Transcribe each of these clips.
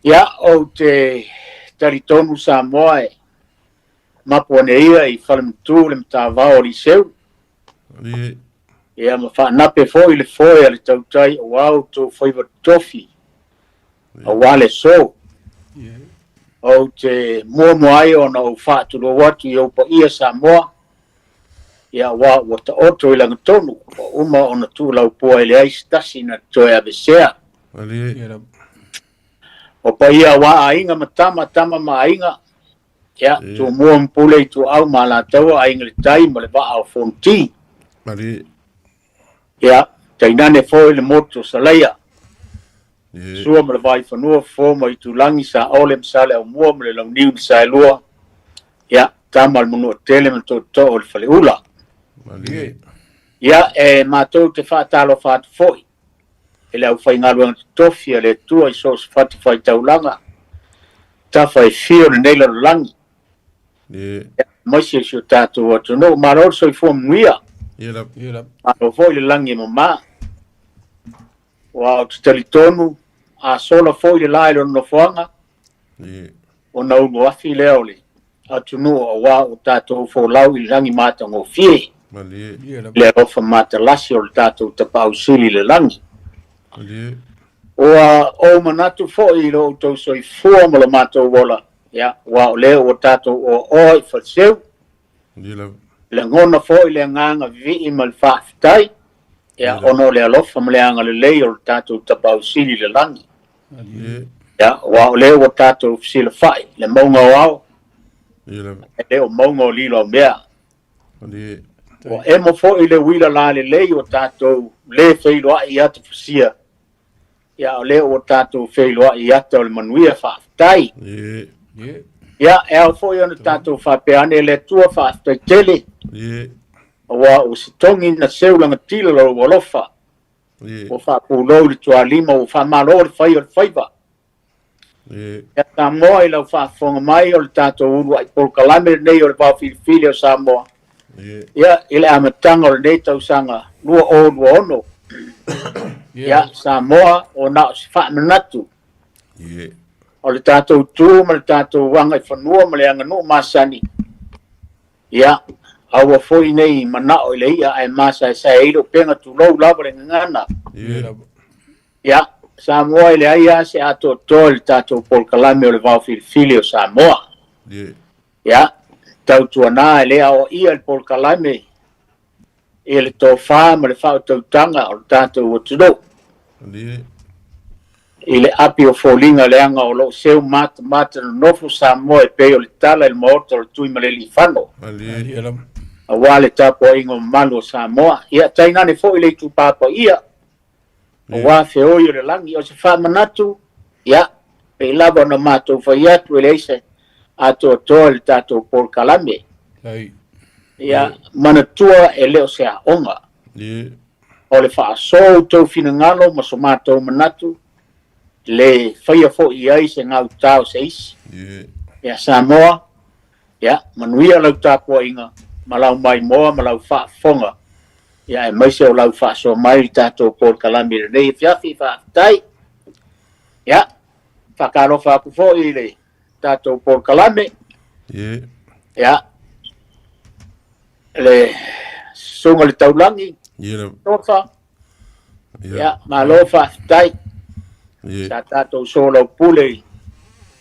Ia, ou te talitonu Samoa e mapu ane ia i Falemutu le matavao o Liseu. Ia ma faanape foi le foe a le tautai aua outou faiva totofi aua le aso. Ou te muamua ai ona ou faatulou atu i ou paia Samoa, ia aua ua taoto i lagatonu, ua uma ona tuulaupua e leai se tasi na toe avesea. O paia aua aiga ma tama, tama ma aiga, ia, Tumua ma Pule Ituau ma Alataua, Aiga i le Tai ma le Vaa o Fonoti. Ia, tainane foi le motu o Salaia, Sua ma le Vaifanua, Fofo ma Itulagi, Saole ma Saleaaumua ma le Launiu na Saelua, ia, Tama a le Manuatele ma le Tootoo o le Faleula. Ia, e matou te faatalofa atu foi e le aufaigaluega totofi a le Atua i so o se fatafaitaulaga, tafa e fia o lenei lalolagi, aemaise o si o tatou atunuu. Malo le soifua manuia, malo foi le lagi e mama. Aua ou te talitonu, a sola foi le la i lona nofoaga, ona ulu afi lea o le atunuu aua ua tatou folau i le lagi matagofie, le alofa matalasi o le tatou Tapaau Sili i le lagi. Ua ou manatu foi i lo outou soifua ma lo matou ola, ia, aua o lea ua tatou oaoa i Faleseu, lagona foi le agaga vivii ma le faafetai, ia, ona o le alofa ma le agalelei o le tatou Tapaau Sili i le lagi. Ia, aua o lea ua tatou fesilafai le mauga o ao, e le o mauga o lilo aumea. Ua emo foi le uila lalelei ua tatou le feiloai i ata fusia, ia o lea ua tatou feiloai i ata o le manuia, faafetai. Ia, e ao foi ona tatou faapea ane le Atua faafetai tele, aua ua sitogi na seu lagatila lou alofa, ua faapulou i le tualima, ua faamalo le fai o le faiva. Ia Samoa i lau faafofoga mai o le tatou uluai polokalame lenei o le Vao Filifili o Samoa, ia i le amataga o lenei tausaga 2026. Ia Samoa, o na o se faamanatu o le tatou tu ma le tatou agaifanua ma le aganuu masani, ia aua foi nei manao i le i'a ae masaesae ai le upega, tulou lava le gagana. Ia, Samoa e leai lava se atoatoa i le tatou polokalame o le Vao Filifili o Samoa. Ia, tautuana e le aoaia le polokalame i le tofa ma le faautautaga o le tatou atunuu. I le api o foliga leaga o lo o seu matamata nonofo Samoa e pei o le tala i le Maota o le Tuimalealiifano, aua le tapuaiga mamalu o Samoa. Ia, tainane foi le itupa paia aua feoi o le lagi. O se faamanatu, ia, pei lava ona matou fai atu e leai se atoatoa i le tatou polokalame. Ia, manatua e le o se aoga. O le faasoa outou finagalo ma so matou manatu, le faia foi i ai se gautao se isi. Ia Samoa, ia, manuia lau tapuaiga ma lau maimoa ma lau faafofoga, ia, aemaise o lau faasoa mai i le tatou polokalame i lenei afiafi. Faafetai. Ia, faatalofa atu foi i le tatou polokalame. Ia, le susuga i le Taulagi, Tofa, ia, malo faafetai. Sa tatou soalaupule i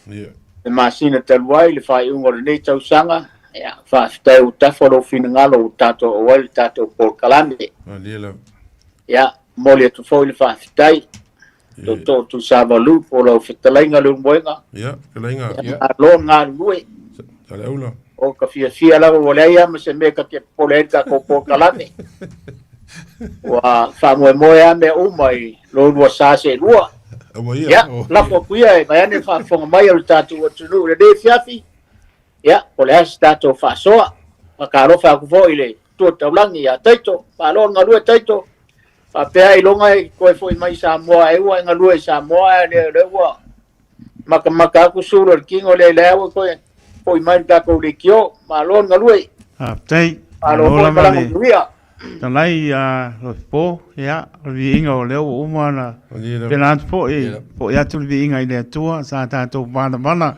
le masina talu ai le faaiuga o lenei tausaga. Ia, faafetai ua tafa lou finagalo ua tatou auai le tatou polokalame. Ia, momoli atu foi le faafetai. Tootoo Tuisavalu po o lau fetalaiga Leulumoega. Ia, fetalaiga. Ia, malo le galulue. Saleaula. O ka fiafia lava ua leai lava ma se mea ta te popole ai le tatou polokalame. Ua faamoemoe lava mea uma i lo lua sa seelua. Aua ia. Ia, lafo atu ia e vaeane le faafofoga mai a le tatou atunuu i lenei afiafi. Ia, po o le a se tatou faasoa. Faatalofa atu foi i le Tua Taulagi ia Taito. Malo le galue Taito. Faapea ailoga e toe foi mai i Samoa, e ua e galue i Samoa, ae lea, lea ua matamata atu sulu o le tino lea, lea ua toe foi mai le tatou leitio. Malo le galue. Faafetai. Malo Malo foi lava malaga le manuia. Talai a Lofipo, ia, o le viiga o lea ua uma ona pena atu foi, foi atu le viiga i le Atua, sa tatou valavala,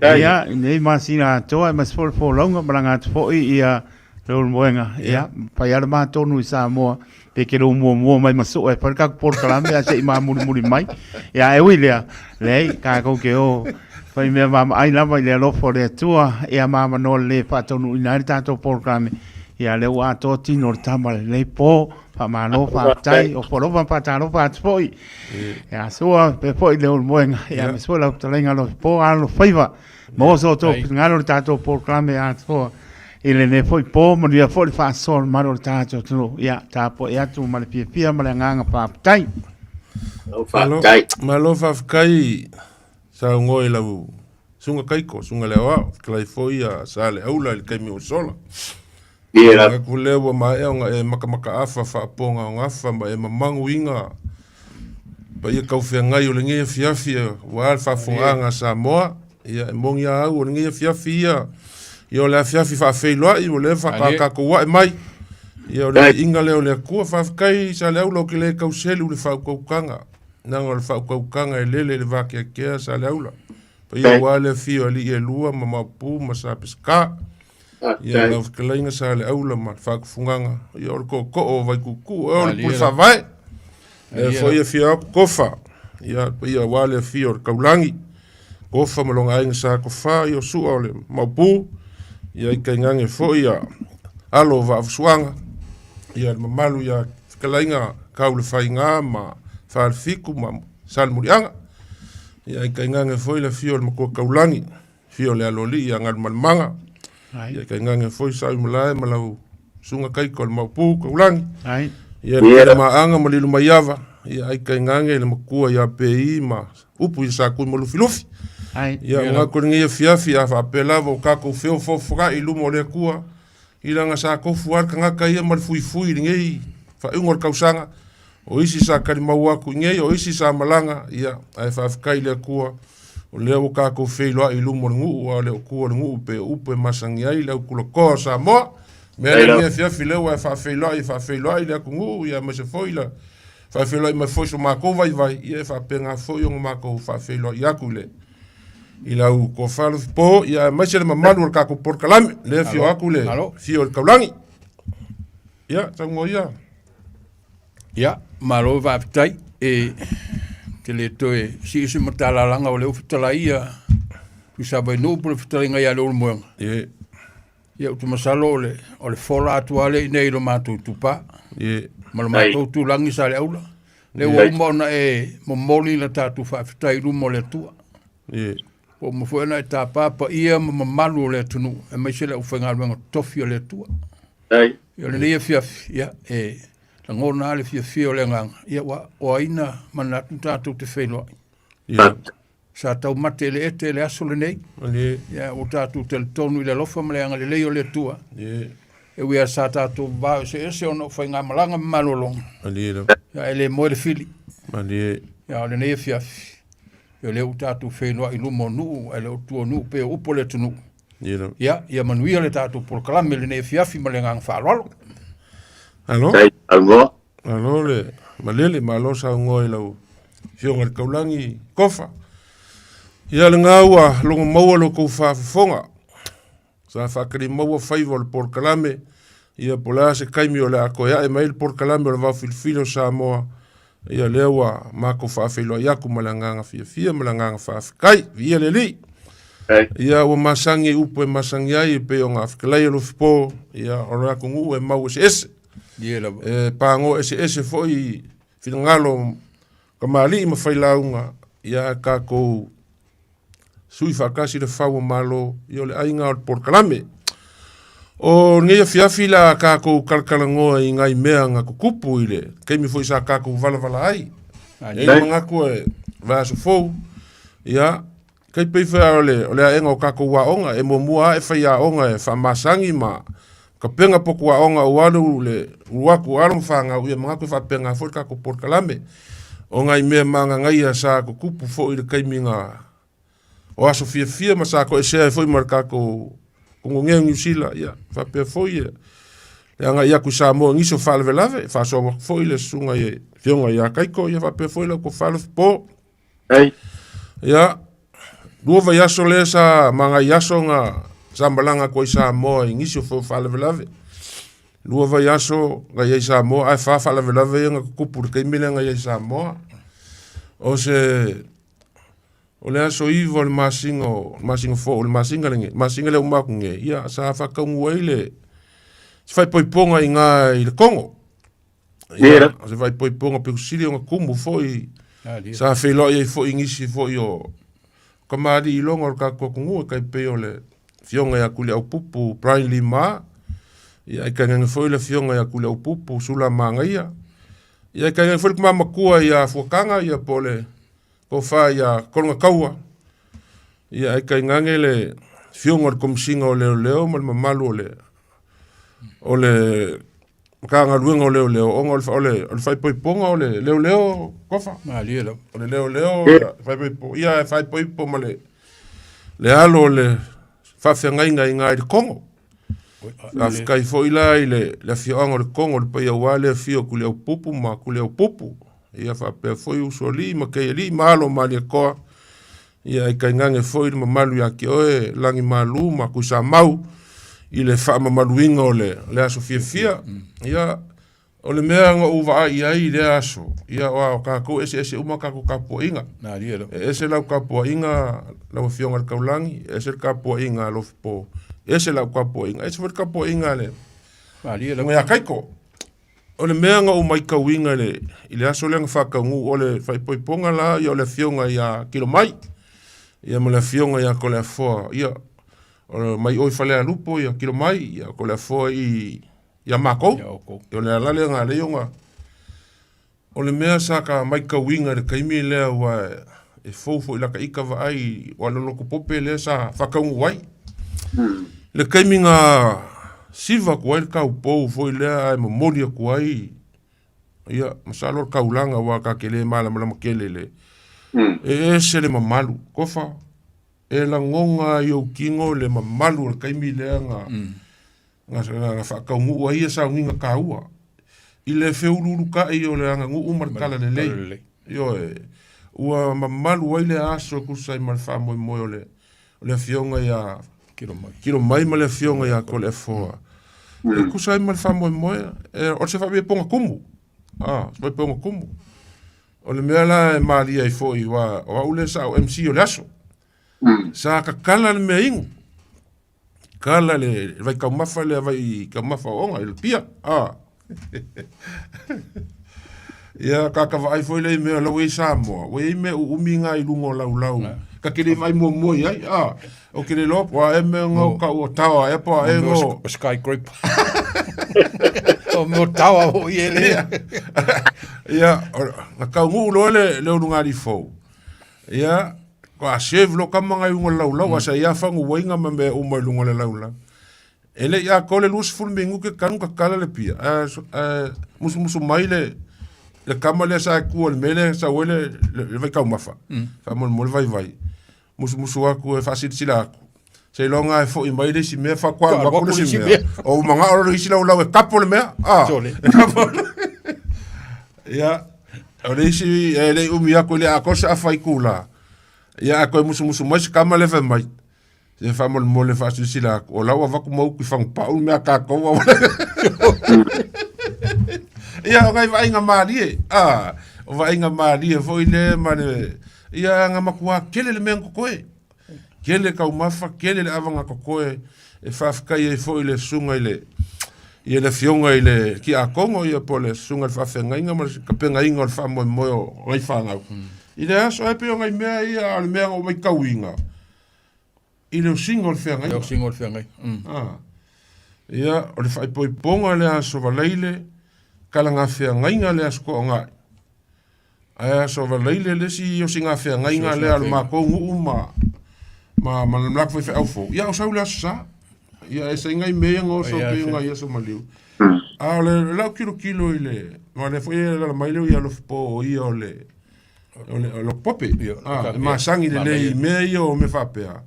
ia, i nei masina atoa, aemaise foi le folauga, malaga atu foi ia Leulumoega, ia, fai lava le ma tonu i Samoa, pe ke lou muamua mai ma sue, fai le tatou polokalame ae se i mamulimuli mai. Ia, ae ui lea, leai, tatou te o fai mea vaavaai lava i le alofa o le Atua, ia ma avanoa lelei e faataunuuina ai le tatou polokalame. Ia, lea ua atoa tino o le tama i lenei po, faamalo, faafetai, ofo alofa ma faatalofa atu foi. Ia, sua, faapea foi Leulumoega, ia, aemaise foi lau fetalaiga Alofipo, alofaiva. Maua so outou finagalo i le tatou polokalame atoa i lenei foi po, manuia foi le faasoa mamalu o le tatou atunuu. Ia, tapuai atu ma le fiafia ma le agaga faafetai. Malo, malo faafetai saunoa i lau susuga Kaiko, susuga le aoao, fetalai foi ia Saleaula i le taimi ua sola. Manatu lea ua maea ona e makamakaafa faapogaogafa ma e mamanuiga paia taufeagai o lenei afiafi aua le faafofogaaga a Samoa. Ia, e moni lava au o lenei afiafi ia, ia o le afiafi faafeiloai ua leva faatoa tatou ae mai. Ia o le viiga lea o le Atua. Faafetai Saleaula ou te le tau selu i le faautautaga, leaga o le faautautaga e lele i le vakeakea Saleaula. Paia aua le afio o alii e lua ma Maopu ma Sapesika. Ia lau fetalaiga Saleaula ma le faatufugaga, ia o le tootoo o Vaituutuu, o le pule faavae. Lea foi afio atu Tofa, ia paia aua le afio o le Taulagi, Tofa ma lona aiga Sa Tofa, ia o Sua o le Maopu, ia i tainane foi ia alo o Vaafusuaga, ia le mamalu ia fetalaiga Kaulefaiga ma Falefitu ma Salemuliaga, ia i tainane foi le afio o le Matua Taulagi, Fia o le Aloalii ia Galumalemana, ia tainane foi Sa'uimalae ma lau Susuga Kaiko o le Maopu Taulagi, ia le Tele Maaga ma Lilomaiava, ia ai tainane le matua ia Pei ma upu ia Satui ma Lufilufi. Ia manatu i lenei afiafi a faapea lava o tatou feofoofogai i luma o le Atua, i lana sa tofu lava le tagata ia ma le fuifui i lenei faaiuga o le tausaga, o isi sa talimau atu i inei, o isi sa malaga, ia, ae faafetai i le Atua, o lea ua tatou feiloai i luma o le nuu, a o le tu o le nuu pei o upu e masani ai le autulatoa o Samoa. O le mea lea i lenei afiafi lea ua e faafeiloai, e faafeiloai le atunuu, ia aemaise foi le faafeiloai mai foi so matou vaivai, ia e faapena foi ona matou faafeiloai atu i le i lau tofa Lofipo, ia aemaise le mamalu o le tatou polokalame, lea e afio atu le afio o le Taulagi. Ia, saunoa ia. Ia, malo faafetai. E te le toe sii se matalalaga o lea ua fetalai ia Tuisavainuu po o le fetalaiga ia Leulumoega. Ie. Ia, ou te masalo o le, o le fola atu lava lea i inei i lo matou itupa. Ie. Ma lo matou tulagi Saleaula. Lea ua uma ona e momoli la tatou faafetai i luma o le Atua. Ie. Ua uma foi ona e tapa paia ma mamalu o le atunuu, aemaise le aufaigaluega totofi a le Atua. Ia, o lenei afiafi, ia, e lagona lava le fiafia o le agaga, ia, ua o ai na manatu tatou te feiloai. Ia. Sa taumate i le ete i le aso lenei, Malie. ia, ua tatou talitonu i le alofa ma le agalelei o le Atua. Ie. E ui lava sa tatou vavao eseese ona o faigamalaga ma malologa, Malie lava. ia, ae le moe le fili. Malie. Ia, o lenei afiafi, ia, o lea ua tatou feiloai i luma o nuu, ae le o tua o nuu pei o upu a le atunuu. Ia, ia manuia le tatou polokalame i lenei afiafi ma le agaga faaaloalo. Alo. Malo le malele, malo saunoa i lau Afioga i le Taulagi Tofa. Ia lena ua logo maua lo tou faafofoga. Sa faatali maua faiva o le polokalame, ia po o le a se taimi o le a toe ae mai ai le polokalame o le Vaofilifili o Samoa, ia lea ua matou faafeiloai atu ma le agaga fiafia ma le agaga faafetai. Viia le Alii. Ia ua masani i upu e masani ai e pei ona fetalai e Lofipo, ia o le atunuu e mau eseese. E pagoa eseese foi finagalo o tamalii ma failauga, ia ae tatou sui faatasi le fau o Malo, ia o le aiga o le polokalame. O lenei afiafi la tatou talatalanoa i nai mea na tutupu i le taimi foi sa tatou valavala ai. E i ai le manatu e vaiaso fou, ia, kai pei foi o le, o le aega o tatou aoga, e muamua lava e fai aoga e faamasani ma tapena potu aoga aua le, le ulu atu o alo ma fanau, ia manatu e faapena foi le tatou polokalame. O nai mea magagaia sa tutupu foi i le taimi na o aso fiafia ma sa toesea ai foi ma le tatou Konogea o Niu Sila, ia faapea foi le agai atu i Samoa i nisi o faalavelave, e faasoa atu foi le susuga i le Afioga ia Kaiko, ia faapea foi lau tofa Lofipo. Ia, 2 vaiaso lea sa magai aso na sa malaga atu ai Samoa i nisi o foi o faalavelave. 2 vaiaso na i ai Samoa, ae 4 faalavelave ia na tutupu i le taimi lea na i ai Samoa. O se o le aso 9 o le masina o le masina fou, o le masina lenei, masina lea uma atu nei, ia sa faataunuu ai le se faaipoipoga i ina i le Kogo. Ia, o se faaipoipoga pito sili ona tumu foi, sa feiloai ai foi nisi foi o kamali'i iloga o le tatou atunuu e tai pei o le Afioga ia Tuliaupupu Brian Lima, ia e tainane foi le Afioga ia Tuliaupupu Sula Magaia, ia e tainane foi le tama matua ia Fuataga, ia po o le tofa ia Kologataua, ia ae tainane le Afioga o le Komesina o Leoleo ma le mamalu o le o le Matagaluega o Leoleo, ona o le o le o le faaipoipoga o le leoleo tofa. Malie lava. O le leoleo ia faaipoipo, ia e faaipoipo ma le le alo o le faafeagaiga i ina i le Kogo. Faafetai foi la i le le afioaga o le Kogo, le paia aua le afio o Tuliaupupu ma Tuliaupupu, ia faapea foi Usoalii ma Keialii ma alo o Malietoa, ia ae tainane foi le mamalu ia te oe Lagimalu ma Tuisamau i le faamamaluina o le le aso fiafia. Ia o le mea na ou vaai i ai i lea aso, ia aua o tatou e eseese uma tatou tapuaiga. E ese lau tapuaiga lau Afioga i le Taulagi, e ese le tapuaiga a Lofipo, ese lau tapuaiga, ese foi le tapuaiga a le Susuga ia Kaiko. O le mea na ou matauina i le, i le aso lea na faataunuu, o le faaipoipoga la, ia o le Afioga ia Kilomai, ia ma le Afioga ia Toleafoa, ia, o mai o i Falealupo ia Kilomai, ia Toleafoa i ia makou. O le ala lea na ala ai ona o le mea sa ka matauina i le taimi lea aua e fou foi i lata ita vaai ua loloto pope lea sa faataunuu ai. Le taimi na siva atu ai le taupou foi lea ae momoli atu ai ia masalo le taulaga aua ta te le malamalama tele i le e ese le mamalu. Tofa, e lagona i ou tino le mamalu o le taimi lea na na faataunuu ai ia sauniga taua i le feuluulutai o le aganuu ma le talalelei. Ioe, ua mamalu ai le aso e tusa ai ma le faamoemoe o le o le Afioga ia Kilomai ma le Afioga ia Toleafoa. E tusa ai ma le faamoemoe, o se faapoga tumu, se faapoga tumu. O le mea la e malie ai foi, aua o au lea sa ou MC o le aso. Sa tatala le mea inu. Kala le vaitaumafa lea vaitaumafa o ona i le pia. Ah. Ia, ka vaai foi lea i mea o la ua i ai Samoa, ua i ai mea uumi ngā i luga o laulau. Ka te le vaai muamua i ai, ah. O ke le loa, po a e mea ngau ka ua taoa ea, po a e ngau. O skyscraper. O mea o taoa ho i e le. Ia, na kaunuu loa le ulugalii fou. Ia, a serve loa kama ngai luga o le laulau, a sa ia faguaina ma mea uma i luga o le laulau. E le i atoa le 20 minute tanu tatala le pia, ae musumusu mai le le kama lea sa e tua i le mea lea e sau ai le le vaitaumafa, faamolemole vaivai. Musumusu atu e faasilasila atu, seiloga e foi mai le isi mea faatoa alu atu le isi mea. O manao loa le isi laulau e kapo le mea, e kapo. Ia, o le isi e le i umi atu e le atoa se afa itula. Ia, ae toe musumusu mai se kama lea fai mai, se faamolemole faasilasila atu, o la ua avatu ma utu i Fagupau le mea a tatou. Ia, o nai vaaiga malie, o vaaiga malie foi lea ma le, ia, na matua tele le mea na totoe. Tele taumafa, tele le ava na totoe e faafetai ai foi i le susuga i le ia le afioga i le Tiakono ia po o le susuga i le faafeagaiga ma le tapenaina o le faamoemoe o nai fanau. I le aso ae pei o nai mea ia a o le mea na ou matauina i le osiga o le feagaiga. Le osiga o le feagaiga. Ah. Ia, o le faaipoipoga le aso Valaile, kalagafeagaiga le aso Toonai. Ae aso Valaile le isi osiga feagaiga lea a le matou nuu ma ma ma le latou faifeau fou. Ia o sau le aso Sa. Ia e ese ai nai mea ia na oso pei o nai aso maliu. A o le lau tilotilo i le aua o lea foi e alaala mai le Alofipo o ia o le o le o le pope. E masani lelei i mea ia o mea faapea.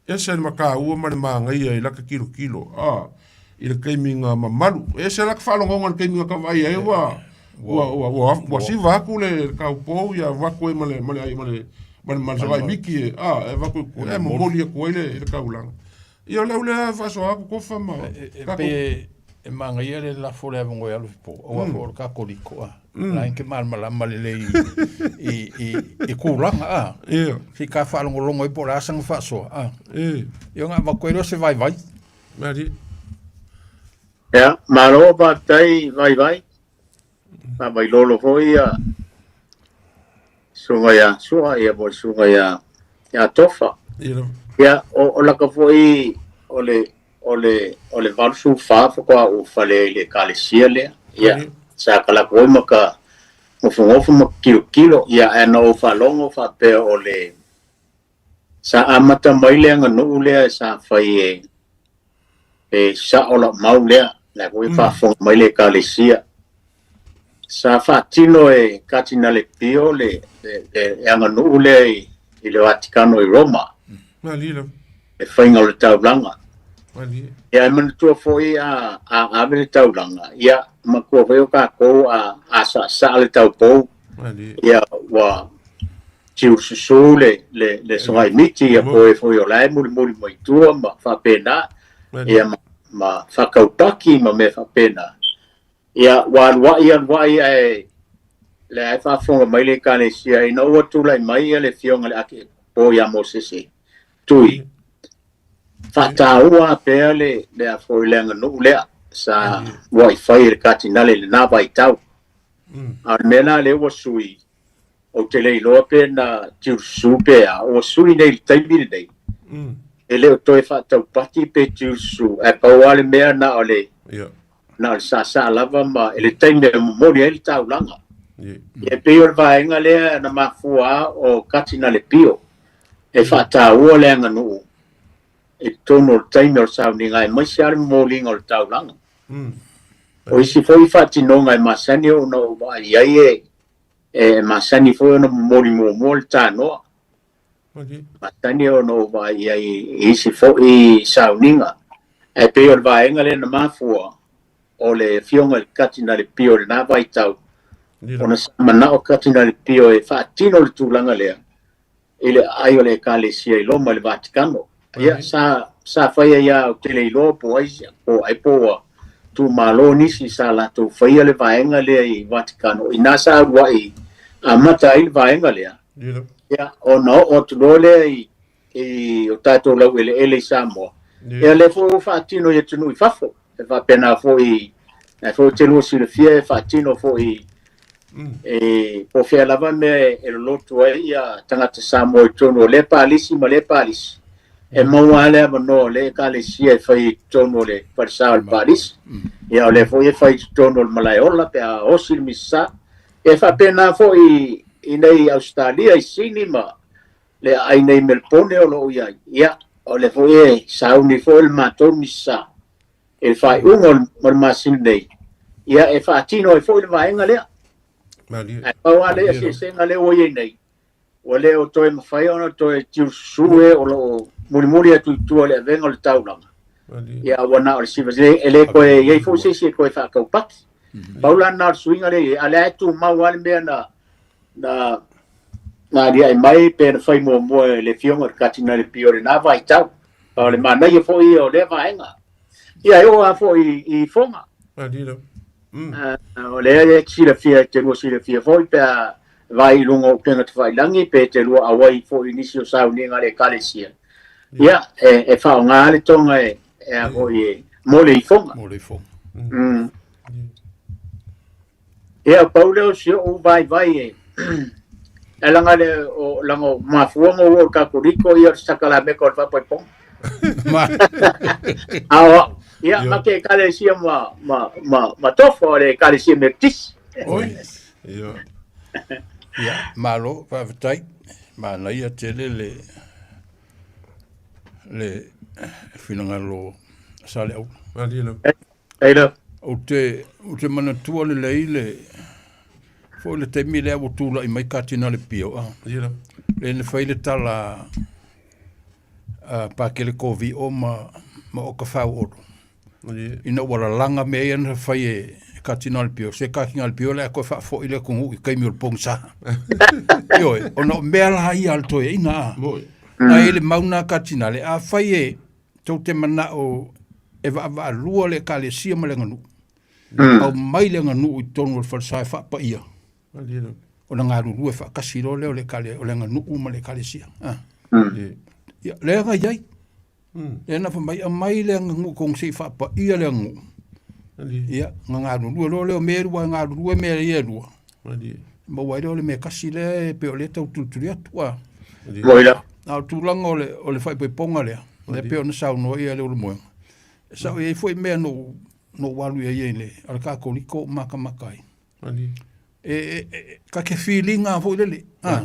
Ese le mataua ma le manaia i lata tilotilo. i le taimi na mamalu. E ese la ka faalogoga i le taimi na ka vaai ai ua ua ua ua ua siva atu le le taupou ia avatu ai ma le ma le ma le ma le ma le savaimiki e a e avatu i tua e momoli atu ai le le taulaga. Ia o le au lea e faasoa atu Tofa ma E e pei e e manaia le lafo o le avanoa e alu i po, aua foi o le Katoliko a. La e te malamalama lelei i i i tulaga a. Ia. Se i ta faalogologo ai po o le a sana faasoa a. E. Ia ona avatu ai lea o se vaivai. Malie. Ia, malo faafetai Vaivai. Faamailolo foi ia susuga ia Sua ia po o le susuga ia ia Tofa. Ia. Ia, o, o laka foi o le o le o le 84 faatoa ou fale ai i le ekalesia lea. Ia, sa kalaku ai ma ka nofonofo ma kilokilo. Ia, ae na ou faalogo faapea o le Sa amata mai le aganuu lea sa fai e e sao lau mau lea, la foi e faafofoga mai le Ekalesia. Sa faatino e Katinale Pio le, le, le aganuu lea i, i le Vatikano i Roma. Malie lava. Le faiga o le taulaga. Malie. Ia, e manatua foi a, a ave le taulaga, ia, matua foi o tatou a, a saasaa le taupou. Malie. Ia, ua tiulususu le, le, le sagaimiti, ia po e foi o la e mulimuli mai tua ma faapena, ia ma, ma faakaupaki ma mea faapena. Ia, ua aluai aluai ae le ae faafofoga mai le ekalesia ina ua tulai mai ia le afioga i le Akepo ia Mosese Tui. Faataua pea le, le a foi le aganuu lea sa muai fai e le Katinale i lena vaitau. A o le mea la lea ua sui, ou te le iloa pe na tiulususu pe a, ua sui nei i le taimi lenei, e le o toe faataupati pe tiulususu, ae pau lava le mea na o le, na o le saasaa lava ma i le taimi e momoli ai le taulaga. E pei o le vaega lea na mafua a o Katinale Pio e faataua le aganuu i totonu o le taimi o le sauniga aemaise lava le momoliga o le taulaga. O isi foi faatinoga e masani ona ou vaai i ai e e masani foi ona momoli muamua le tanoa. Masani ona ou vaai i ai i isi foi sauniga. Ae pei o le vaega lea na mafua o le afioga i le Katinale Pio i lena vaitau, ona sa manao Katinale Pio e faatino le tulaga lea i le aai o le Ekalesia i Roma i le Vatikano. Ia, sa, sa fai ai lava, ou te le iloa po o ai, po o ai po ua tuumalo nisi sa latou faia le vaega lea i Vatikano, i ina sa uluai amata ai le vaega lea. Ia, ona oo atu loa lea i, i o tatou laueleele i Samoa. Ia, lea foi ua faatino i atunuu i fafo. E faapena foi, na foi te lua silafia e faatino foi e po o fea lava mea e lolotu ai ia tagata Samoa i totonu o lea palisi ma lea palisi, e maua lava le avanoa o lea ekalesia e fai i totonu o le falesa o le palisi. Ia o lea foi e fai i totonu o le malaeola pe a osi le misasa. Ia e faapena foi i nei Ausetalia i Sini ma le aai nei Melpone o lo o i ai. Ia o lea foi e sauni foi le matou misasa i le faaiuga o le masina nei, ia e faatino ai foi le vaega lea. Malie. Ae pau lava le eseesega lea ua i ai nei, ua le o toe mafai ona toe tiulususu e o lo o mulimuli atu i tua i le avega o le taulaga. Malie. Ia ua na o le siva, e le toe i ai foi se isi e toe faataupaki. Pau la lena o le suiga lea e i ai, a o lea e tumau lava le mea na na na aliae mai pe na fai muamua e le Afioga i le Katinale Pio i lena vaitau. O le manaia foi ia o lea vaega. Ia e oo lava foi i Foga. Malie. O lea e te silafia, e te lua silafia foi pe a vaai i luga o upega tafailagi pe te lua auai foi i nisi o sauniga a le Ekalesia. Ia, e, e faaaoga le toga e, e a foi e, mo le ifoga. Mo le ifoga. Ia, pau lea o si ou vaivai e, e laga le, o, laga o mafua ona ou oo i le Katoliko, ia o le sakalameka o le faapaipoga. A o au, ia, ma ke ekalesia ma, ma, ma, ma Tofa o le ekalesia Metotisi. Oi. Ia. Ia, malo, faafetai. Manaia tele le le finagalo o Saleaula. Malie lava. Ei lava. Ou te, ou te manatua lelei le, foi le taimi lea ua tulai mai Katinale Pio, a. Ia lava. Lea na fai le tala a Pakele Kovio ma, ma Oka Fauolo. Ina ua lalaga mea ia na fai e Katinali Pio, se Katinali Pio le a toe faafoi le atunuu i taimi o le pogisa. Ioe, ona o mea la ia a le toeaina a. Na i le mau na Katinali, afai e tou te manao e vaavaalua le ekalesia ma le aganuu, aumai le aganuu i totonu o le falesa e faapaia, ona galulue faatasi loa lea o le ekale, o le aganuu ma le ekalesia. Ia, lea na i ai. Lea na fai mai, aumai le aganuu tonu se i faapaia le aganuu. Ia, ona galulue loa lea o mea e lua, e galulue mea ia e lua. Maua ai lea o le mea tasi lea e pei o lea e tau tulituli atu. A o le tulaga o le, o le faaipoipoga lea, lea pei ona saunoa ia Leulumoega, e sao i ai foi mea na ou, na ou alu i ai i le, a le Katoliko ou matamata ai. E, e, ta te filiga foi lele. A.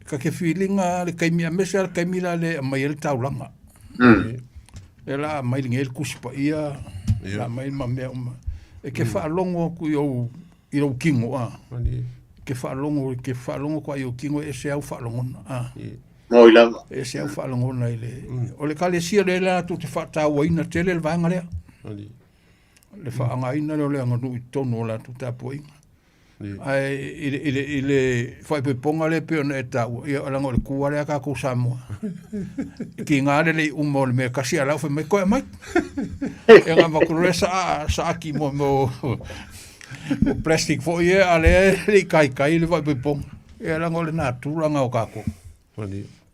Ta te filiga le taimi, aemaise lava le taimi la le aumai ai le taulaga. Lea la aumai lenei le Tusi Paia, la aumai ma mea uma. E te faalogo atu i ou, i lou tino, a. E te faalogo, e te faalogo atu i ou tino e ese au faalogona, a. Moi lava. E ese au faalogona i le, o le Ekalesia lea latou te faatauaina tele le vaega lea. Le faaaogaina lea o le aganuu i totonu o latou tapuaiga. Ae i le, i le, i le faaipoipoga lea e pei ona e taua, ia leaga o le tu lava lea a tatou Samoa. E tiga le lei uma o le mea e tasi ae la ua fai mai, toe aumai. Ia ona avatu loa lea saa, saati mo mea o, o plastic foi ia, a o lea e le i taitai le faaipoipoga. Ia leaga o le natura lena o tatou.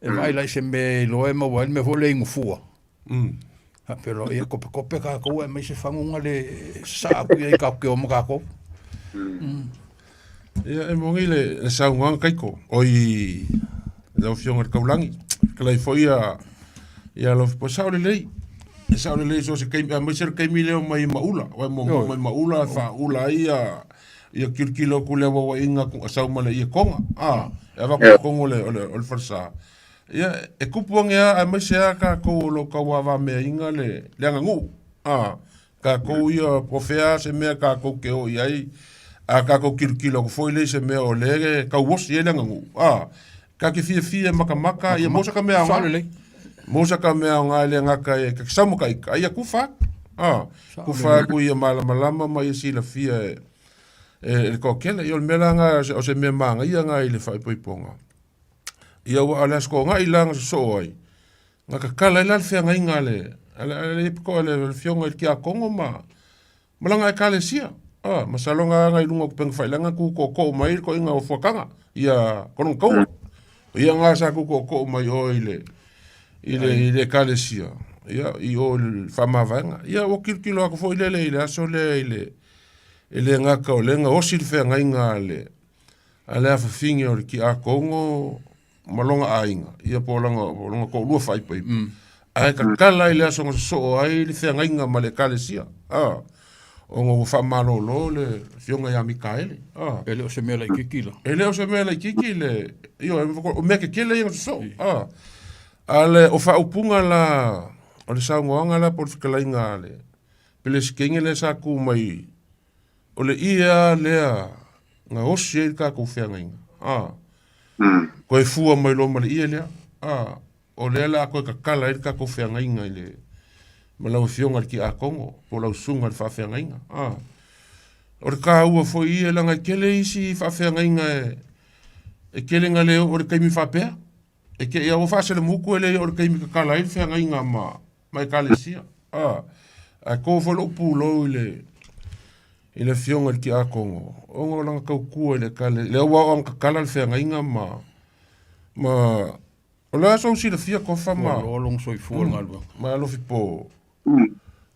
E vaai la i se mea e iloa e maua ai le mea foi lea inu fua. Faapea loa, ia kopekope tatou ae aumai se faguga le sasaa atu i ai tatou te o ma tatou. Ia, e moni le, le saunoaga Kaiko, oi lau Afioga i le Taulagi, fetalai foi ia, ia lau e sao lelei, e sao lelei so o se taimi, aemaise le taimi lea o mai Maula, ua muamua mai Maula e faaula ai ia, ia kilokilo atu le auauaiga sau ma le ia Toga, a, e avatu i totonu o le, o le, o le falesa. Ia, e kupu ane lava aemaise lava tatou o lo o tauavameaina le, le aganuu. A, tatou ia, po o fea lava se mea tatou te o i ai, a tatou tilotilo atu foi lea i se mea o lea e tauosi ai le aganuu, a, ta te fiafia e matamata, ia maua se mea aoga. Lelei. Maua se mea aoga e le gata e ta te sau ma ka ita, a ia tufa atu. A, tufa atu ia malamalama ma ia silafia e, e le toatele. Ia o le mea la lena o se mea manaia lena i le faaipoipoga. Ia ua o le Aso Toonai la na sosoo ai, na tatala ai la le feagaiga a le, a le, a le, a le afioga i le Tiakono ma, ma lana Ekalesia. Ah, masalo na aga i luga o upegafailaga tu tootoo mai le toeaina o Fuataga, ia Kologataua. O ia na sa tu tootoo mai o i le, i le, i le Ekalesia, ia, i o i le faamavaega. Ia, ua tilotilo atu foi lele i le aso lea i le, e le gata o lea na osi le feagaiga a le, A le afafine o le Tiakono ma lona aiga, ia po o lana, o lona toalua faaipoipo. Ae tatala i le aso na sosoo ai le feagaiga ma le Ekalesia, a, ona ua faamalolo le afioga ia Mikaele, a. E le o se mea laitiiti la. E le o se mea laitiiti le, ioe, o mea tetele ia na sosoo, a. A le, o faaupuga la, o le saunoaga la po o le fetalaiga a le Peresetene lea sa tu mai O le ie lava lea na osi ai le tatou feagaiga, a, toe fua mai loa ma le ie lea, a, o lea la a toe tatala ai le tatou feagaiga i le, ma lau Afioga i le Tiakono po o lau Susuga i le Faafeagaiga, a. O le taua foi ia leaga e tele isi faafeagaiga e, e tele na le oo i le taimi faapea. E te ia ua faaselemutu e le oo i le taimi tatala ai le feagaiga ma, ma Ekalesia. A, ae to foi lou pulou i le, i le afioga i le tiakono, ona o lana tautua i le ekale, lea ua oo ina tatala le feagaiga ma, ma, o le a sou silafia Tofa ma, Ua loa lona soifua i le galuega. ma Alofipo,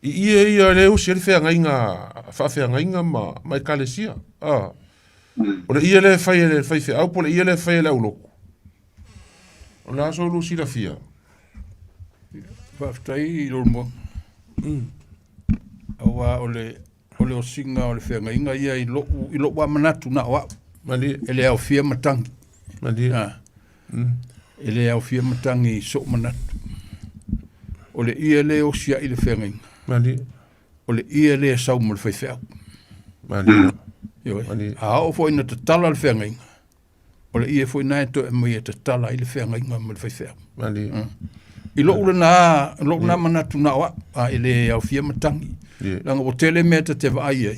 i ie ia lea e usi ai le feagaiga, faafeagaiga ma, ma Ekalesia. A, o le ie lea e fai e le faifeau po o le ie lea e fai e le aulotu. O le a sou lua silafia? Faafetai i Leulumoega. Aua o le o le osiga o le feagaiga ia i lou i lou lava manatu na o au. Malie. E le aofia matagi. Malie. E le aofia matagi i sou manatu. O le ie lea e osi ai le feagaiga. Malie. O le ie lea e sau ma le faifeau. Malie. Ioe. Malie. A oo foi ina tatala le feagaiga, o le ie foi lena e toe aumai e tatala ai le feagaiga ma le faifeau. Malie. I lou lena, lou lena manatu na o au, a e le aofia matagi. Leaga ua tele mea ta te vaai ai.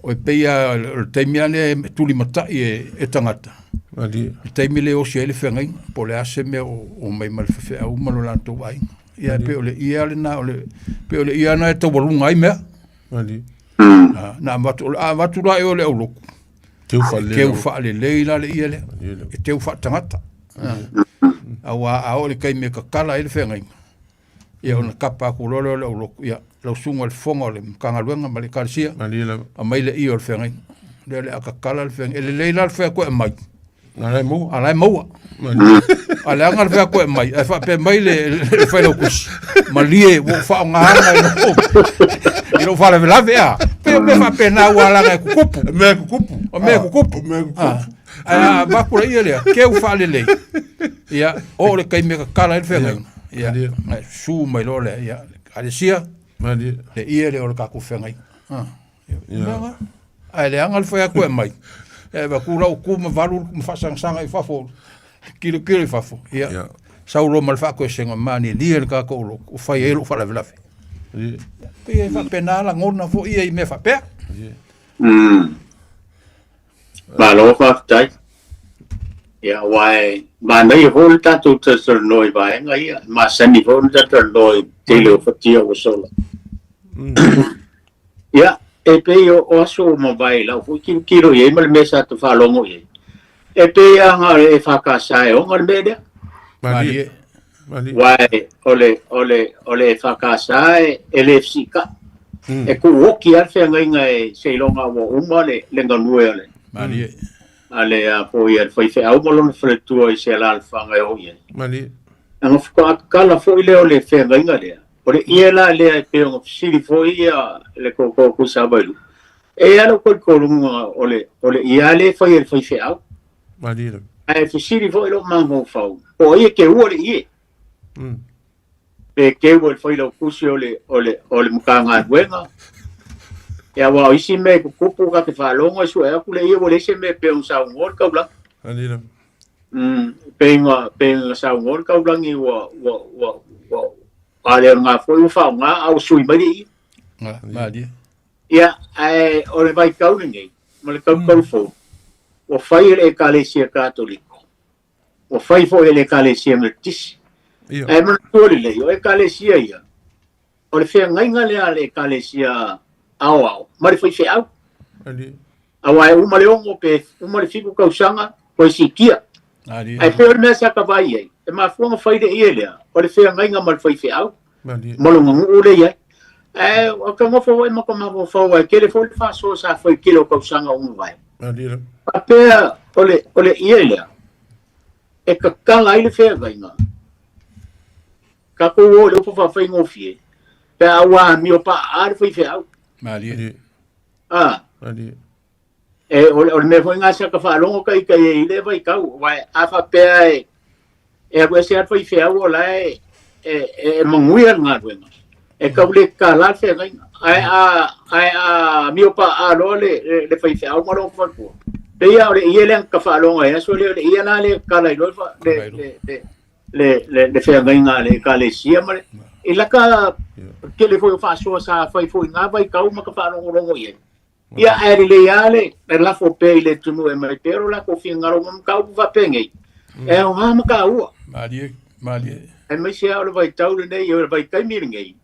O e pei lava o le taimi lava lea e tulimatai e tagata. Le taimi lea e osi ai le feagaiga, po o le a se mea o omai ma le faifeau ma lo latou aiga. Ia e pei o le ie lava lena, o le, pei o le ie lava lena e taualuga ai mea. Na avatu, o le a avatu la i o le aulotu, Teu faalelei. Teu faalelei la le ie lea. E teu faatagata. Aua a oo i le taimi e tatala ai le feagaiga, ia ona tapa atu loa lea o le aulotu, ia, lau susuga i le fofoga o le Matagaluega ma le Ekalesia, aumai le ie o le feagaiga. Lea o le a tatala le feagaiga. E lelei la le fai atu e aumai, A la e maua. A la e maua. A leaga le fai atu e aumai, ae faapea mai le, le failautusi, malie ua ou faaaogaina i lou, i lou faalavelave a. Pei o mea faapena ua alaga e tutupu. O mea e tutupu. O mea e tutupu. O mea e tutupu. Ah. Ae a avatu le ie lea, keu faalelei. Ia, oo le taimi e tatala ai le feagaiga. Ia, ae susu mai loa lea, ia, Ekalesia, le ie lea o le tatou feagaiga. Ah. Ia. Ae leaga le fai atu e aumai. Ia e avatu lau tu ma valu ma faasagasaga i fafo, kilokilo i fafo. Ia, Ia. sau loa ma le faatoesega manielie le tatou lotu, ua fai ai lou faalavelave. Ia. Pei e faapena lagona foi ia i mea faapea. Ia. Malo faafetai. Ia, aua e manaia foi le tatou talatalanoa i vaega ia, e masani foi ona talatalanoa i le tele o fatia ua sola. Ia, e pei o, o aso ua mavae i lau foi tilotilo i ai ma le mea sa ta faalogo i ai. E pei lava na o le EFKS e ona le mea lea. Malie. Malie. Aua e, o le, o le, o le EFKS e, e le fesiitai. E tuuoki lava le feagaiga e seiloga ua uma le, le galue a le, Malie. a le, a foi a le faifeau ma lona faletua i se alaalafaga e oo i ai. Malie. Ona faatoa tatala foi lea o le feagaiga lea. O le ie la lea e pei ona fesili foi ia le tootoo Tuisavailu, e i ai lou talitonuga o le, o le ie lava lea e fai e le faifeau. Malie lava. Ae fesili foi lou mafaufau, po o ai e keua le ie? Pe keu e le failautusi o le, o le, o le Matagaluega? Ia aua o isi mea e tutupu ta te faalogo e sue atu le ie ua leai se mea e pei ona saunoa le taulaga. Malie lava. Pei ona, pei ona saunoa le taulagi ua, ua, ua, ua, a le o lena foi ua faaaoga a ua sui mai le ie. Ah, malie. Ia, ae o le vaitau lenei, ma le tautau fou, ua fai e le Ekalesia Katoliko, ua fai foi e le Ekalesia Metotisi. Ia. Ae manatua lelei, o Ekalesia ia, o le feagaiga lea a le Ekalesia Aoao ma le faifeau. Malie. Aua e uma le 6 pe uma le 7 tausaga, toe siitia. Ae pei o le mea sa ta vaai ai, e mafua ona fai le ie lea, o le feagaiga ma le faifeau, ma lona nuu lea i ai. Ae o ka nofo foi ma ka mafaufau ae tele foi le faasoa sa fai i le tele o tausaga ua mavae. Faapea o le, o le ie lea, e tatala ai le feagaiga, tatou o i le upu faafaigofie, pe a ua amio paa le faifeau. Malie. A. Malie. E, o, le, o le mea foi ngā sa ka faalogo ka ika i le vaitau, aua a faapea e, e alu ese lava le faifeau o la e, e, e manuia le galuega, e tau le tatala le feagaiga. Ae a, ae a amio paa loa le, le, le faifeau ma lona faletua, pei lava o le ie lea na ka faalogo ai aso lea, o le ie la lea e tatala ai loa le, le, le, le, le, le feagaiga a le Ekalesia ma le, i laka tele foi o faasoa sa fai foi i ngā vaitau ma ka faalogologo i ai. Ia, ae lelei lava le, le lafo pea i le atunuu e aumai pea lo latou finagalo ma mataupu faapenei, e aoga ma taua. Malie, malie. Aemaise lava o le vaitau lenei, o le vaitaimi lenei,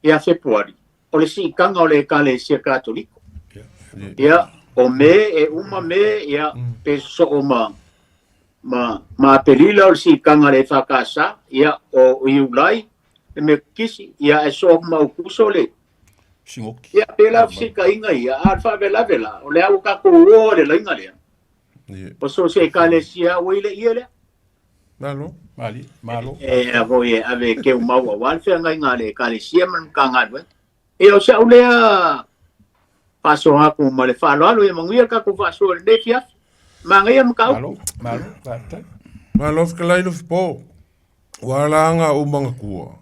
ia Fepuari, o le siitaga o le Ekalesia Katoliko. Ia, o Me, e uma Me, ia, pe sosoo ma, ma, ma Aperila o le siitaga a le EFKS, ia, o Iulai, le Metotisi, ia, e sosoo atu ma Aukuso le, Singoki. Ia, pēlā fesilitaiga ia, a o le faalavelave la, o lea ua tatou o i le laina lea. O so o se Ekalesia ua i le ie lea. Malo. Mali, malo. E a foi e ave e keu mau aua le feagaiga a le Ekalesia ma le Matagaluega. Ia, o si au lea faasoa atu ma le faaaloalo, ia manuia le tatou faasoa i lenei afiafi. Manaia le mataupu. Malo, malo, faafetai. Malo fetalai Lofipo. Ua ala aga ou manatua,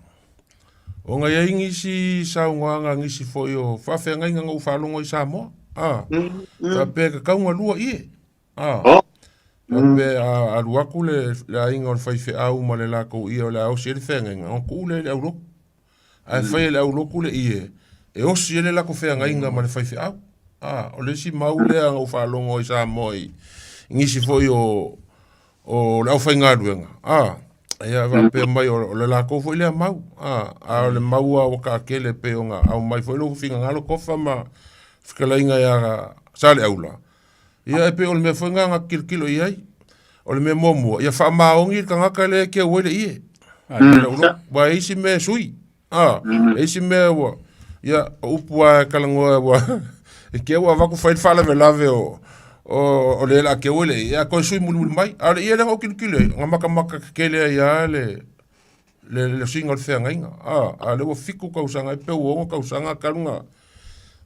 ona i ai nisi saunoaga a nisi foi o faafeagaiga na ou faalogo ai i Samoa, a, faapea e tatau ona lua ie, a. Oh. Faapea a alu atu le aiga o le faifeau ma le latou ie o le a osi ai le feagaiga, ona tuu lea i le aulotu. Ae fai e le aulotu le ie e osi ai le latou feagaiga ma le faifeau. A, o le isi mau lea na ou faalogo ai i Samoa i nisi foi o o le aufaigaluega, a, ia faapea mai o le latou foi lea mau, a, a o le mau lava ua taatele e pei ona aumai foi lou finagalo Tofa ma fetalaiga ia Saleaula, ia e pei o le mea foi lena na tilotilo i ai. O le mea muamua, ia faamaoni le tagata lea e keu ai le ie. Aua e i ai isi mea e sui. A, e i ai isi mea ua, ia, o upu lava e talanoa ua, e te i ua avatu fai le faalavelave o, o, o le o le a keu ai le ie, ae toe sui mulimuli mai. A o le ie lea na ou tilotilo i ai, na matamata tetele ai lava le, le, le suiga o le feagaiga. A, a o lea ua 7 tausaga, e pe ua 6 tausaga talu ona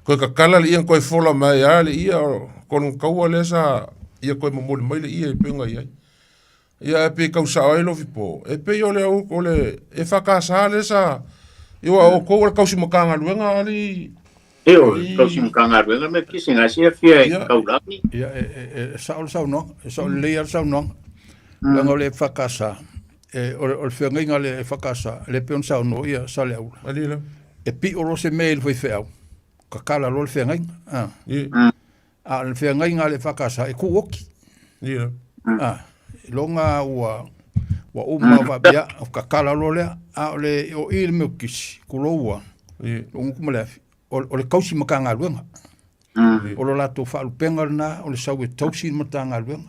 toe tatala le ie na toe fola mai ai lava le ie, o kona taua lea sa ia toe momoli mai le ie e pei ona i ai. Ia ae pei tau sao ai Lofipo, e pei o le o le EFKS lea sa ia aua o outou o le tausi Matagaluega alii Ioe, o le tausi Matagaluega me kisi na silafia e Taulagi. Ia, e, e, e sao le saunoaga, e sao lelei lava le saunoaga. Leaga o le EFKS, e, o le, o le feagaiga a le EFKS, lea e pei ona saunoa ia Saleaula, Alii la. e pio loa se mea i le faifeau, tatala loa le feagaiga. Ah. Ia. A o le feagaiga a le EFKS, e tuu oti. Ia. Ah, iloga ua ua uma mm. faapea, tatala loa lea. A o le o i le Metotisi, tulou ua, Ia. lou gutu ma le afi, o, o le tausi Matagaluega. O lo latou faalupega lena, o le sau e tausi le Matagaluega.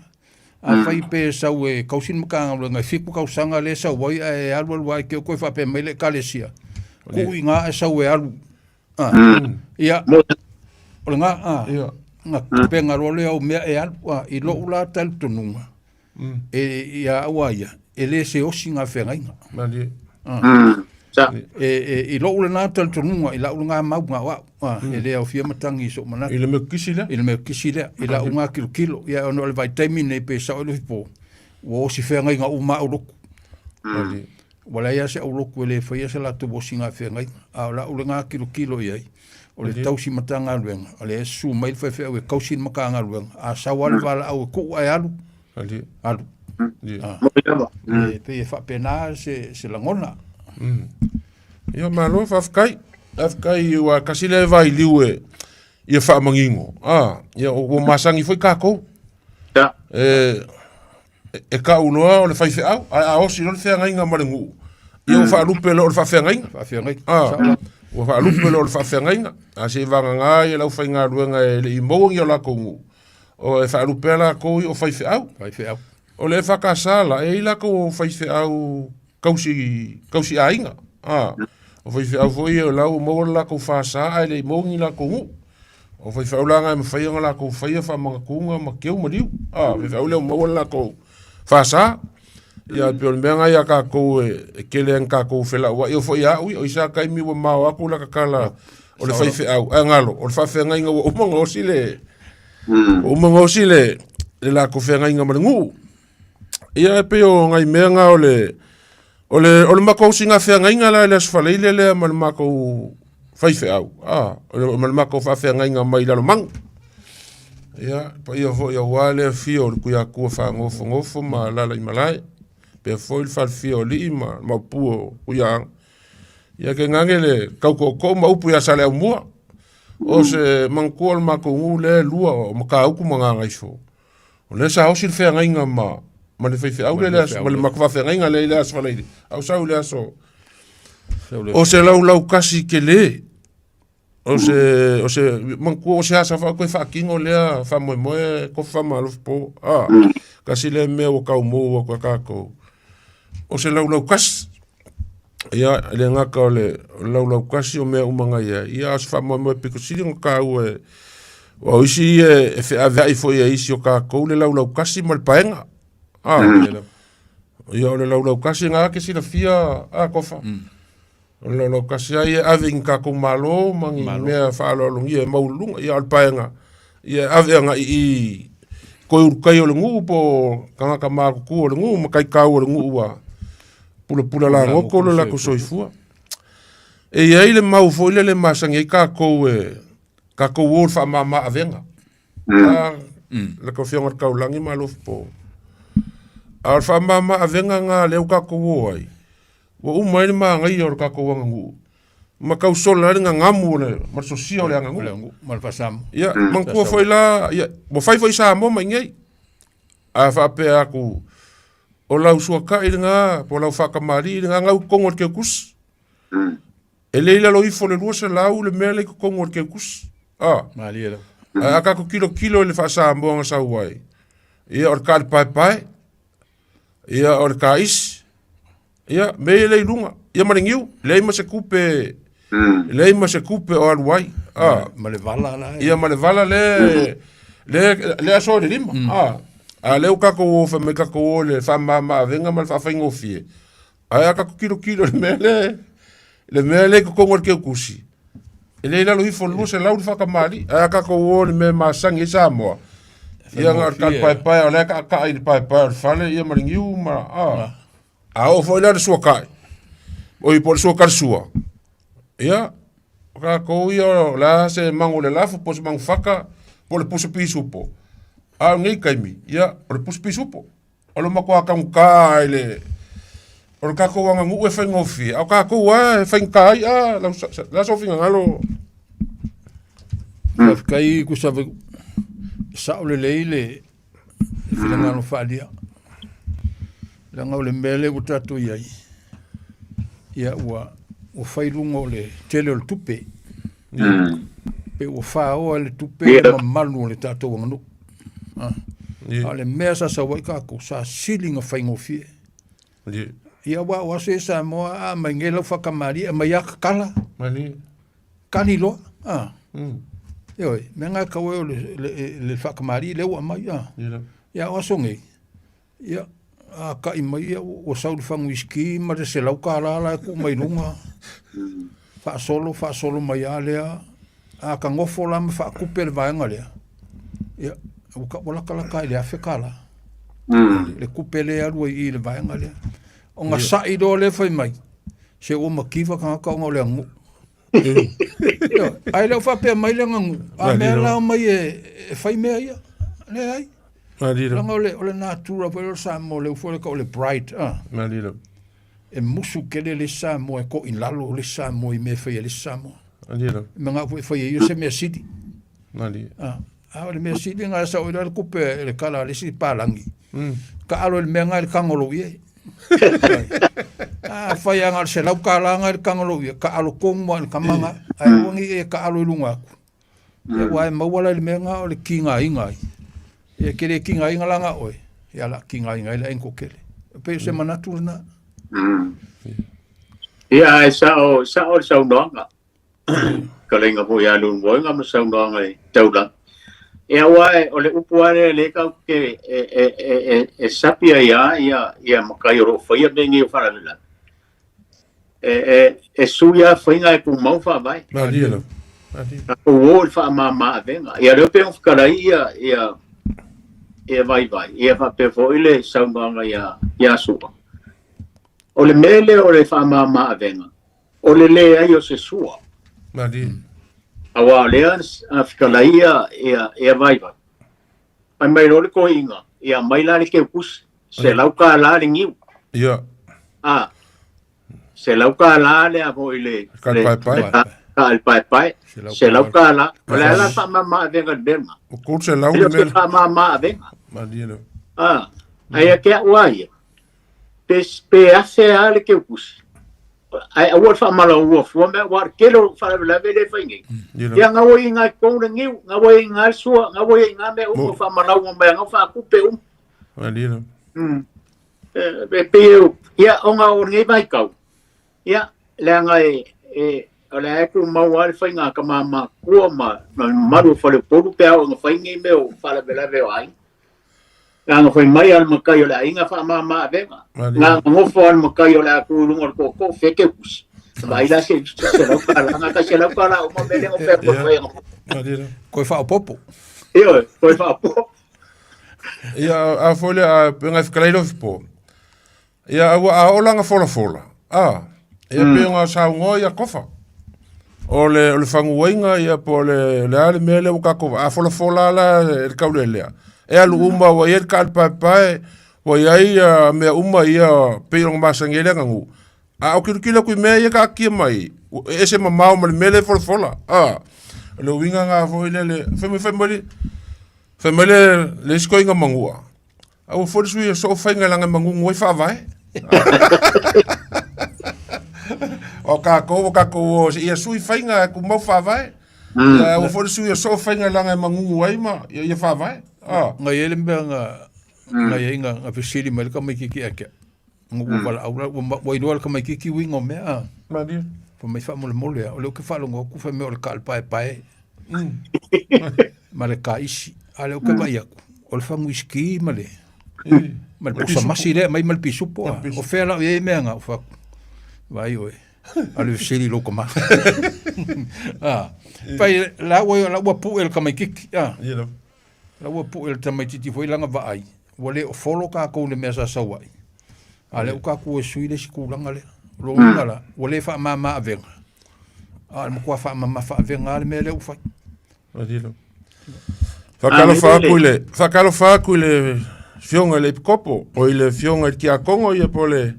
Afai pe sau e tausi le Matagaluega e 7 tausaga lea e sau ai ae alu alu lava i te i ua toe faapea mai le Ekalesia, tuu i ina ae sau e alu. Ah, ia, o lena, ah, na pega loa lea o mea e alu. Ah, i lou la talitonuga, e, ia au a ia, e le se osi ngā feagaiga. Malie. Ah. E, e, i lou lena talitonuga, i lau lena mau ngā o au, ah, e le aofia matagi i so'u manatu. I le mea kisi lea? I le mea kisi lea, i lau ngā kilokilo. Ia, ona o le vaitaimi lenei pe sao i le po, ua osi feagaiga uma au lotu. Malie. Ua leai lava se aulotu e le faia se latou osiga feagaiga, a o lau lena tilotilo i ai, o le tausi Matagaluega, o lea e susu mai le faifeau e tausi le Matagaluega, a sau lava le valaau e tuu ae alu, alu. E pei e faapena se, se lagona. Ia, malo, faafetai. Faafetai, ua tasi lea vailiu e ia faamanino. Ah, ia, ua masani foi tatou. E, e tau loa o le faifeau, ae a osi loa le feagaiga ma le nuu, ia ua faalupe loa o le faafeagaiga. Faafeagaiga. Ah, Sao lava. ua faalupe loa o le faafeagaiga. A se i vagana ia le aufaigaluega e le i maua ni o latou nuu, o e faalupe latou ia o faifeau. Faifeau. O le EFKS la, e i ai latou faifeau tausi, tausi aiga. A, o faifeau foi ia o la ua maua le latou fasa ae le i maua ni latou nuu. O faifeau la na e mafai ona latou faia faamanatuga ma keu ma liu. A, faifeau lea ua maua le latou fasa. Ia, pei o le mea na ia tatou e, e tele ai na tatou felauai. E oo foi ia au ia, o isi lava taimi ua mao atu lata tala o le faifeau, ae galo, o le faafeagaiga ua uma ona osi le, ua uma ona osi le, le latou feagaiga ma le nuu. Ia e pei o nai mea na o le o le o le matou siiga feagaiga la i le Aso Faraile lea ma le matou faifeau, a, o le ma le matou faafeagaiga mai Lalomanu. Ia, paia foi aua le afio o le Tuiatua faanofonofo ma alaala i malae, pea foi le falefia o alii ma le maopu o Tuiaana. Ia tainane le tau tootoo ma upu ia Saleaaumua, o se manatua o le matou nuu lea e lua o Matautu ma Gagaifo. O lea sa osi le feagaiga ma ma le faifeau lea i le aso, ma le matou faafeagaiga lea i le Aso Faraile, a o sau i le aso o se laulau kasi tele, o se, o se, manatua o se asa foi toe faatino lea faamoemoe Tofa ma Alofipo, a, tasi lea mea ua tau mou atu e tatou, o se laulau kasi. Ia, e le gata o le laulau kasi o mea uma na i ai, ia a o se faamoemoe pito sili ona taua e, aua o isi ia e feaveai foi e isi o tatou le laulau kasi ma le paega. A, ia o le laulau kasi na e te silafia a Tofa. O le laulau kasi lava ia e ave i ni tatou malo ma ni mea faaaloalogia e maualuluga, ia a o le paega, ia e ave agai i i toe ulutai o le nuu po o tagata matutua o le nuu ma taitau o le nuu ua pulapula lagoto lo latou soifua. E i ai le mau foi lele e masani ai tatou e tatou o i le faamama avega. A, le tou Afioga i le Taulagi ma Alofipo. A o le faamama avega lena lea ua tatou o ai, ua uma ai le magaia o le tatou aganuu ma tau sola ai le gagamu o le ma le sosia o le aganuu. O le aganuu ma le faasamoa. Ia, manatua foi la, ia, ua fai foi Samoa ma i inei. A faapea atu, o lau suatai lena, po o lau faatamalii lena, na i totonu o le teutusi. E le i lalo ifo o le 200 le mea lea i totonu o le teutusi. A. Malie lava. Ae a tatou tilotilo i le faa-Samoa na sau ai, ia o le taalepaepae, ia o le taisi, ia mea ia lea i luga, ia ma le niu, leai ma se tupe, leai ma se tupe o alu ai. A. Ma le vala la. Ia ma le vala le le le aso i le lima. A. A lea ua tatou o fai mai tatou o i le faamama-avega ma le faafaigofie. Ae a tatou tilotilo i le mea lea, le mea lea i totonu o le teutusi, e le i lalo ifo o le 200 le faatamalii. Ae a tatou o i le mea e masani ai Samoa, ia na o le talipaepae o la e taataa i le paepae o le fale ia ma le niu ma a. A oo foi la i le suatai, oi po o le suatalisua, ia, o tatou ia o le a se mago o le lafo po o se mago faka po o le pusa pisupo. A o lenei taimi, ia, o le pusa pisupo. O le matua taugata i le o le tatou aganuu e faigofie, a o tatou lava e faigata ai a lau le a sou finagalo? Faafetai Kusava, sao lelei le finagalo faaalia. Leaga o le mea lea ua tatou i ai, ia ua ua fai luga o le tele o le tupe. Pe ua faoa e le tupe le mamalu o le tatou aganuu. A o le mea sa sau ai tatou, sa sili ona faigofie. Ia aua o aso ia Samoa, a aumai nei lau faatamalii, aumai lava tatala, kali loa. A, ioe, mea na e tatau ai o le faatamalii lea ua aumai. A, ia o aso nei, ia, a ta'i mai, ia, ua sau le fagu uisiki ma le $100 la e tuu mai luga, faasolo, faasolo mai lava lea. A ta nofo la ma faatupe le vaega lea, ia, ua, ua latalata i le $1,000 le tupe lea e alu ai i i le vaega lea. Ona sa'i loa lea fai mai, se ua mativa tagata ona o le aganuu. Ae le o faapea mai le aganuu, a mea la omai e, e fai mea ia. Leai. Leaga o le, o le natura foi lea o le Samoa, lea foi o le pride. Ah. E musu tele le isi Samoa e to'i lalo le isi Samoa i mea e fai e le isi Samoa. E manao foi e fai e ia se mea sili. A, a o le mea sili na e sao i le kupe e le kala a le isi palagi. Taalo i le mea na e le tagolou i ai. A fai lava na o le $100 na e le tagolou i ai, taalo tonu lava i le tama na, ae aua ne i e taalo i luga atu. Ia aua e maua la i le mea na o le tigaina ai. Ia e te le tigaina la na oe, ia o le a tigaina ai le aiga toatele. E pei o se manatu lena. Ia, ae sao, sao le saunoaga. Fetalaiga foi ia Leulumoega ma saunoaga i taulaga. Ia aua o le upu lava lea lea tatou te e, e, e, e, e sapi ai lava ia, ia matai o lo o faia mea nei o faalavelave. E, e, e sui lava faiga e tumau faavae. Malie lava. Malie. Tatou o i le faamama avega. Ia lea pei ona fetalai ia, ia, ia Vaivai, ia faapea foi le saunoaga ia, ia Sua. O le mea lea o le faamama avega, o le leai o se sua. Malie. Aua o lea na fetalai ia, ia, ia Vaivai. Fai mai loa le toeaina, ia aumai la le teutusi, $100 le niu. Ia. A, $100 le a foi le... Ka le paepae. Ka le paepae, $100. O le a la faamama avega i le mea lena? O $300 le mea. Faamama avega. Malie lava. A, ae ia te au lava ia, pe, pe afe lava le teutusi, ae aua le faamalaua fua mea, aua o le tele o faalavelave lea e fai nei. Ia gaoiga i totonu le niu, gaoiga le sua, gaoiga mea uma, faamalaua mai, gau faatupe uma. E pei e, ia, ona o lenei vaitau, ia, leaga e, e, o le a e tumau lava le faiga a tama matutua ma, ma le mamalu o faleupolu pe a oo ina fai nei mea o faalavelave o aiga. Leaga fai mai a le matai o le aiga faamama avega. Na nofo a le matai o le a tu i luga o le tootoo feke usi. Vaai la se $100, na tai $100 uma mea lea na fai atu ai. Koe faaopoopo. Ioe, koe faaopoopo. Ia, a foi le, a ngai whakalei lofi po. Ia, aua a oo lana folafola, a, ia pei ona saunoa ia Kofa. O le, o le faguaiga ia po o le, le a le mea lea ua tatou, a folafola la e le taulelea, e alu uma ua i ai le taalipaepae, Ua i ai ia mea uma ia pei ona masani ai le aganuu, a o kilokilo atu i mea ia taatia mai, e ese mamao ma le mea lea e folafola. A, o le uiga lena foi lele, fai mai, fai mai, fai mai le, le isi toeaina manua, aua foi le sui e soo faiga leaga e manunu ai faavae. O tatou, o tatou o ia sui faiga e tumau faavae. Ia, aua foi le sui e soo faiga leaga e manunu ai ma ia, ia faavae. A. Na i ai le mea na na i ai na na fesili mai le tamaititi ia te au. Ua valaau la, ua ua iloa e le tamaititi uiga o mea a. Malie. Fai mai faamolemole a, o lea ou te faalogo atu fai mai o le taalepaepae ma le taisi. A o lea ou te vaai atu, o le fagu uisiki ma le ma le pusa masi lea e aumai ma le pisupo a. O fea la o i ai mea na? Ou fai atu, vaai oe, alu e fesili i lou tama. A, fai la ua la ua pue le tamaititi a. Ia lava. La ua pue le tamaititi foi lana vaai, ua le o follow tatou i le mea sa sau ai. A o lea ua tatou e sui le isi tulaga lea. O lona uiga la, ua le faamama avega, a o le matua faamamafa avega lava le mea lea ua fai. Faatalofa atu i le faatalofa atu i le Afioga i le Epikopo, o i le Afioga i le Tiakono ia po o le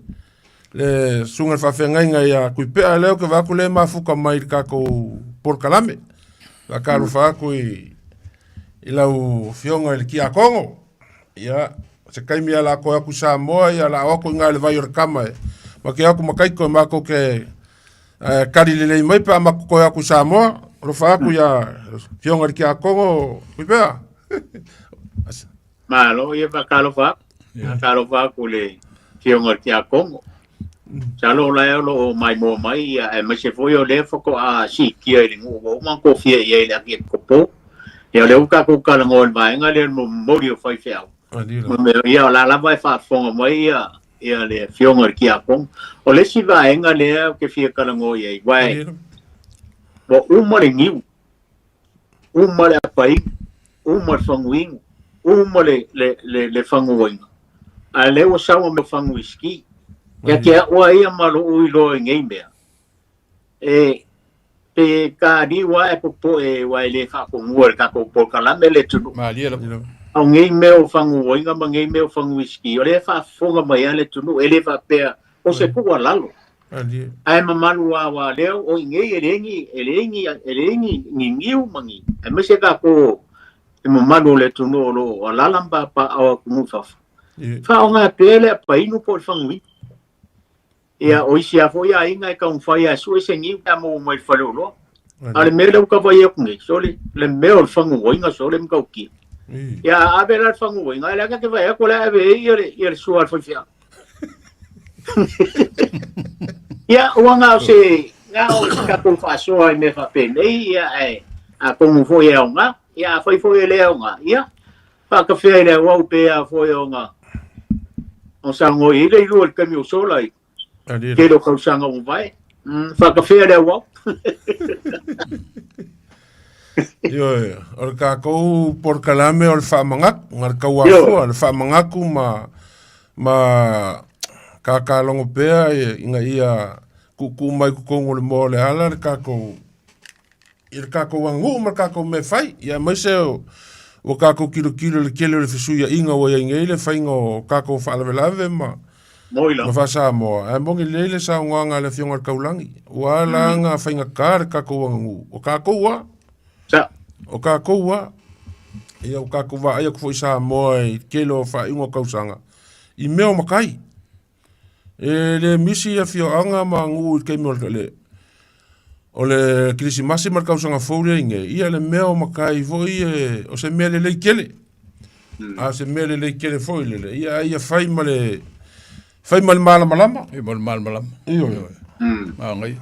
le susuga i le faafeagaiga ia Tuipea lea ou te vaai atu lea e mafuta mai i le tatou polokalame. Faatalofa atu i i lau Afioga i le Tiakono. Ia, se taimi lava o le a toe atu i Samoa, ia o le a o atu i ina i le vai o le tama e make atu ma Taito e matou te tali lelei mai pe a matou toe atu i Samoa. Alofa atu ia Afioga i le Tiakono Tuipea. Malo, ia faatalofa atu. Faatalofa atu i le Afioga i le Tiakono. Masalo o la e o lo o maimoa mai, ia, aemaise foi o lea faatoa siitia i le nuu ua uma ona tofia i ai le Arkiepikopo. Ia, o lea ua tatou talanoa i le vaega lea o le momoli o faifeau. Ma mea, ia, o la lava e faafofoga mai ia, ia le Afioga i le Tiakono. O le isi vaega lea ou te fia talanoa i ai, aua ua uma le niu, uma le apainu, uma le faguinu, uma le, le, le, le faguaina, a lea ua sau ma fagu uisiki. Ia te au a ia ma lo'u iloa i nei mea, e pe taliu lava e popo'e aua e le faatonua i le tatou polokalame le atunuu. Malie lava. A o nei mea o faguaina ma nei mea o fagu uisiki, o lea e faafofoga mai lava le atunuu, e le faapea o se tuualalo. Ae mamalu lava aua lea o i nei e leai ni, e leai ni, e leai ni, ni niu ma ni, aemaise tatou le mamalu o le atunuu o lo o alaala ma papaaao atunuu i fafo, faaaoga pea le apainu po o le faguinu. Ia, o isi lava foi aiga e taumafai lava e sue se niu pe a maua mai i le faleoloa. A o le mea lea ua tau vaai atu nei, sole, le mea o le faguaina sole matautia. Ia, a ave la le faguaina, a o le a ta te vaai atu o le a ave ai ia le, ia le sua a le faifeau. Ia, ua na o se, na o se tatou faasoa i mea faapenei, ia, ae atonu foi e aoga, ia, afai foi e le aoga, ia, faatafea i le auau pe a foi ona o saunoa i ai le ilua i le taimi o sola i tele o tausaga ua mavae. Faatafea le auau. Ioe, o le tatou polokalame o le faamanatu, na le tauafua, le faamanatu ma ma kākālogo pea ina ia tuutuu mai totonu o le moa o le ala le tatou i le tatou aganuu ma le tatou mea e fai. Ia aemaise ua tatou tilotilo i le tele o le fesuiaiga ua i ai nei le faiga o tatou faalavelave ma ma faa-Samoa, ae moni lelei le saunoaga a le Afioga i le Taulagi, ua ala ona faigata le tatou aganuu. O tatou lava. O tatou lava. Ia ua tatou vaai atu foi i Samoa i le tele o faaiuga o tausaga i mea o matai. E le misi afioaga ma nuu i le taimi o le o le Kerisimasi ma le tausaga fou lea i nei, ia le mea o matai foi e, o se mea lelei tele. A o se mea lelei tele foi lele, ia ia fai ma le fai ma le malamalama. Fai ma le malamalama. Ioe. Manaia.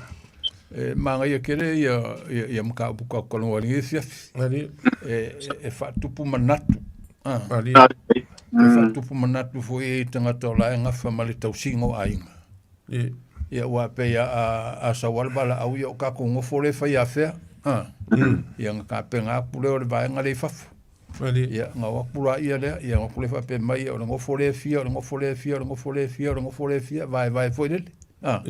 E manaia tele ia ia, ia mataupu tatou talanoa ai i lenei afiafi. Malie. E, e faatupu manatu. Ah. Malie. E faatupu manatu foi i tagata o la e gafa ma le tausiga o aiga. Ia aua pei a, a, a sau lava le valaau, ia o tatou nofo lea e fai afea. Ah. Ia ona tapena atu lea o le vaega lea i fafo. Ia, ona o atu laia lea, ia ona o atu lea faapea mai, ia o le nofo lea e fia, o le nofo lea e fia, o le nofo lea e fia, o le nofo lea e fia, vaevae foi lele. Ah.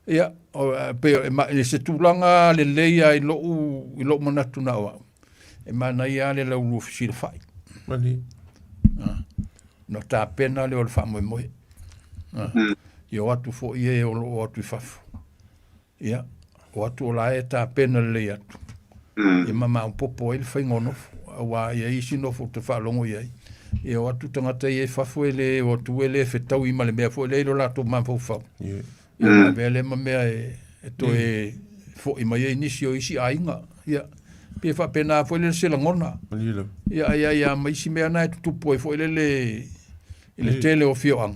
Ia, o, pei o, e, se tulaga lelei lava i lou, i lou manatu na o au, e manaia lava le laulua fesilafai. Ah. Ona tapena lea o le faamoemoe. Ia o atu foi e o lo o atu i fafo. Ia, o atu o la e tapena lelei atu. Ia ma maopoopo ai le faiga o nofo. Auā e i ai isi nofo ou te faalogo i ai, ia o atu tagata ia i fafo e le o atu e le fetaui ma le mea foi lea i lo latou mafaufau. Ia ona avea lea ma mea e toe foi mai ai nisi o isi aiga. Ia, pei e faapena foi lele se lagona. Ia, ae i ai lava ma isi mea na e tutupu ai foi lele i le tele o afioaga.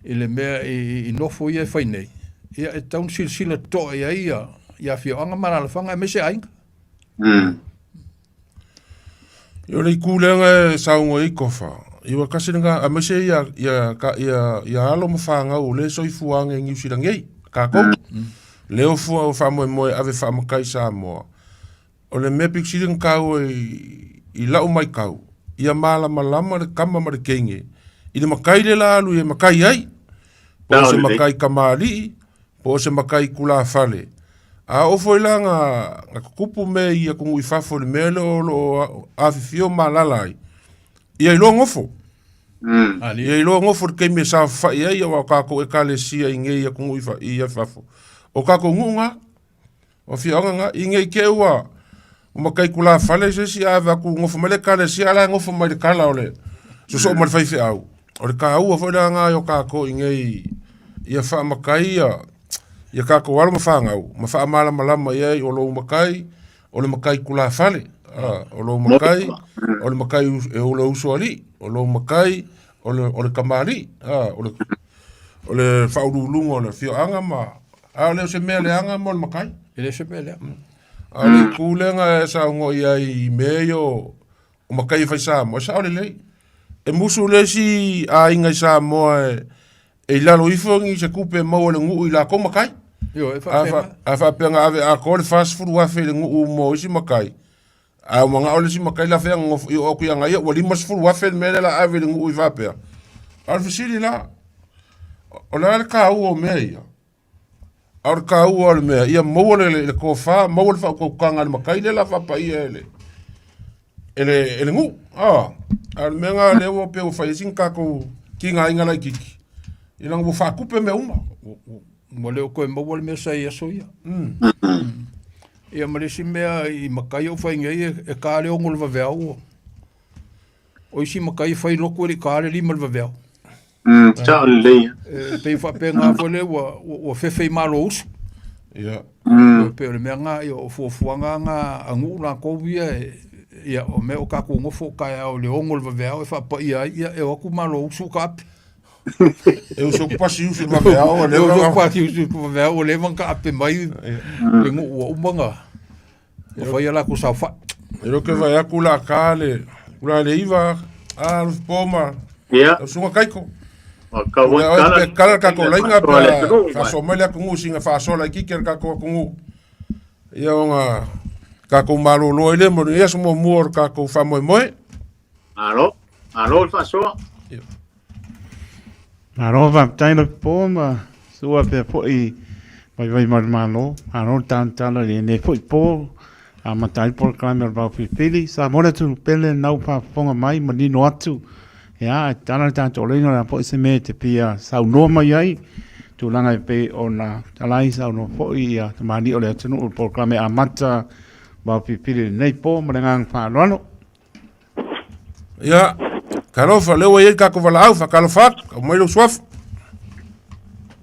I le mea i nofo ia e fai nei, ia e tatau ona silasila totoa i ai ia afioaga ma alaalafaga aemaise aiga. O le itu lea e saunoa i ai Tofa, ia tasi lena, aemaise ia alo ma fanau o lea e soifua ane i Niu Sila nei, tatou. Lea o fua o faamoemoe e ave faamatai Samoa. O le mea pito sili ona taua i lau matau, ia malamalama le tama ma le teine i le matai lea la alu e matai ai, po o se matai tamalii, po o se matai tulafale. A oo foi la na tutupu mea i atunuu i fafo i le mea lea o lo o afifio ma alaala ai, ia iloa nofo. Ia iloa nofo i le taimi e saofafai ai, aua o tatou Ekalesia i nei atunuu i fafo, o tatou nuu na. O afioaga na, i nei te i ua matai tulafale se isi ae vaai atu nofo mai le Ekalesia a o la e nofo mai i le tala o le sosoo ma le faifeau. O le taua foi la lena i o tatou i inei ia faamatai ia tatou alo ma fanau ma faamalamalama i ai o lou matai o le matai tulafale, o lou matai o le matai o le usoalii, o lou matai o le tamalii, o le faauluuluga o le afioaga ma A o le o se mea leaga mo le matai. E le o se mea leaga. A o le itu lea na e saunoa i ai i mea ia o matai e fai Samoa, e sao lelei. E musu le isi aiga i Samoa e i lalo ifo ni se tupe e maua e le nuu i latou matai. Ioe, e faapena. A faapea na ave atoa le $40,000 i le nuu mo isi matai, a ua manao le isi matai la fea nofo i oo atu ia ia ua $50,000 le mea lea o le a ave i le nuu i faapea. A o le fesili la, o le a le taua o mea ia? A o le taua o le mea, ia maua le tofa, maua le faautautaga a le matai lea o le a faapaia e le, e le, e le nuu. A o le mea lena lea ua pei ua fai ai sina tatou tigaina laitiiti, ia leaga ua faatupe mea uma. Ua le o toe maua le mea sa i aso ia. Ia ma le isi mea i matai o fai nei e ta le 6 i le vaveao ua. O isi matai e fai lotu e le i ta le 5 i le vaveao. Sao lelei. E pei faapena foi lea ua fefe i malo usu. Ia. E pei o le mea lena, ia o fuafuaga na a nuu latou ia, ia o mea o tatou nofo taeao i le 6 i le vaveao e faapaia ai, ia e o atu malo usu taape. E usu pasi usu i le vaveao ua leva. E usu pasi usu i le vaveao ua leva ona taape mai le nuu ua uma ona fai a latou saofai. E le o ke vaai atu la ka le ula le iva a lo po ma. Ia. O sunga kaiko. O ka wa kala. Pe kala ka ko lainga pe faasoa mai le atunuu singa faasoa laitiiti a le tatou atunuu. Ia ona tatou malolo ai lea mo lenei aso muamua o le tatou faamoemoe. Malo, malo le faasoa. Malo faafetai Lopo ma sua pea foi vaivai mai le Malo. Malo le talatala i lenei foi po amata ai le polokalame o le Vao Filifili. Samoa le atunuu pele lenau faafofoga mai manino atu. Ia, ae tatala le tatou laina o le a foi se mea e te fia saunoa mai ai. Tulaga e pei ona talai saunoa foi ia tamalii o le atunuu i le polokalame amata Vao Filifili i lenei po ma le agaga faaaloalo. Ia, talofa, lea ua i ai le tatou valaau, faatalofa atu, aumai lou suafa.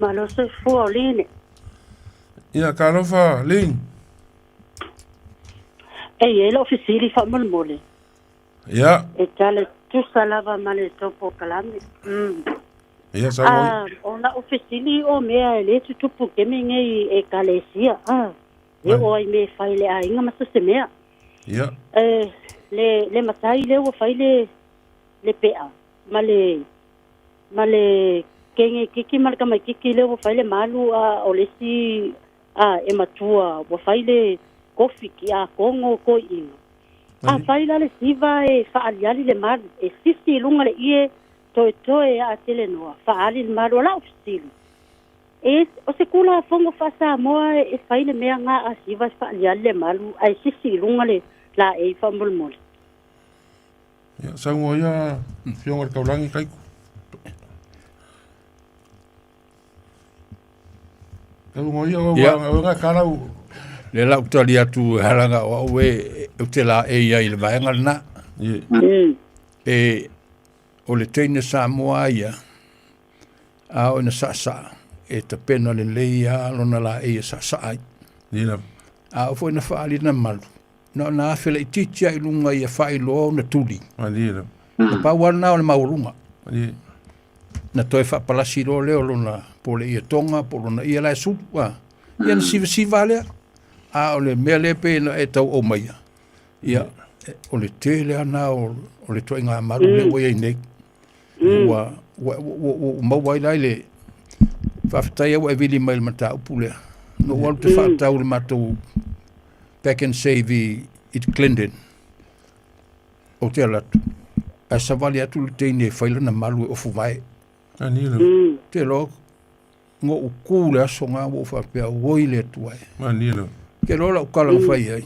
Malo soifua o Line. Ia, talofa, Line. E i ai lau fesili faamolemole. Ia. E tala tusa lava ma le tou polokalame. Ia, saunoa. Ah, o lau fesili o mea e le tutupu kemi nei i ekalesia. Ah, e oo ai mea e fai i le aiga ma so se mea. Ia. E, le, le matai lea ua fai le, le pea ma le, ma le kenge kiki ma le tamaititi lea ua fai le malu a o le isi a e matua ua fai le kofi ki a kongo toeaina. A fai la le siva e faaaliali le malu e sisi i luga le ie toetoe a tele noa faaali le malu. O lau fesili, E, o se Tulafono faa-Samoa e fai le mea na a siva e faaliali le malu ae sisi i luga le laei faamolemole. Ia, saunoa ia Afioga i le Taulagi Kaiku. Saunoa ia, o nga kalau. Le lau tali atu e halanga o au e ou te la e ia i le vaega lena. E o le teine Samoa ia, a o ina saasaa, e tapena lelei a lona la e ia saasaa ai. A o foi na faalina malu, na ona afe laitiiti lava i luga ia faailoa ona tuli. Na pau lava lena o le maualuga. Na toe faapalasi loa lea o lona po o le ietoga po o lona ia la e sulu. A. Ia na sivasiva lava lea. A o le mea lea pei ona e tau aumaia, ia, o le tele lava lena o le ituaiga malu lea ua i ai nei. Ua, ua, ua, ua maua ai la i le faafetai ua e vili mai i le mataupu lea. Na ou alu te faatau i le matou Pack and Save i, i Glendon. Ou te alu atu, ae savali atu le teine e fai lana malu e ofu vae. Ani le. Te loa, ngo'u ku le aso ngā ua ou faapea, oi le Atua e. Ani le. Te loa lau kala na fai ai.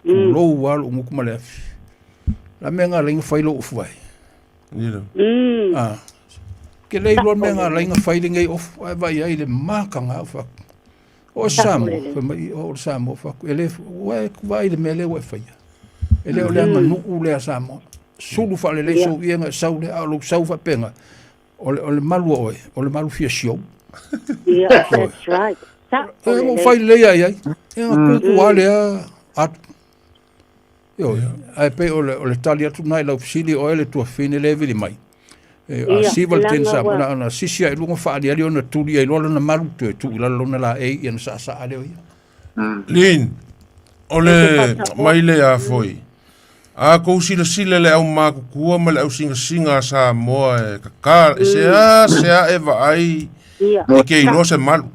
Tulou lava lou gutu ma le afi. La mea ngā lainga fai lou ofu vae. Ani le. Ah. Ke le iloa mea ngā lainga fai le ngei ofu, ae vai ai le maka ngā u faku. O e Samoa, fai mai, o le Samoa faku, e le, ua e vaai i le mea lea ua e faia. E le o le aganuu lea a Samoa. Sulu faalelei sou iega e sau lea, a o lou sau faapena, o le, o le malu a oe, o le malu fia siou. Yeah, that's right. Sa, E, ua fai lelei ai ai. E, kuku lava lea atu. Ioe, ae pei o le, o le tali atu lena i lau fesili, o oe le tuafafine lea e vili mai. E, a Ia, siva le leaga teni sa, ua- na ona sisi ai luga faaliali ona tuli ai loa lona malu toe tuu i lalo lona laei ia ona saasaa lea o ia. Lin, o le mai lea foi. A kou silasila le au makutua ma le au singasinga a Samoa e kaka, e sea sea e vaai Ia. e ke iloa se malu.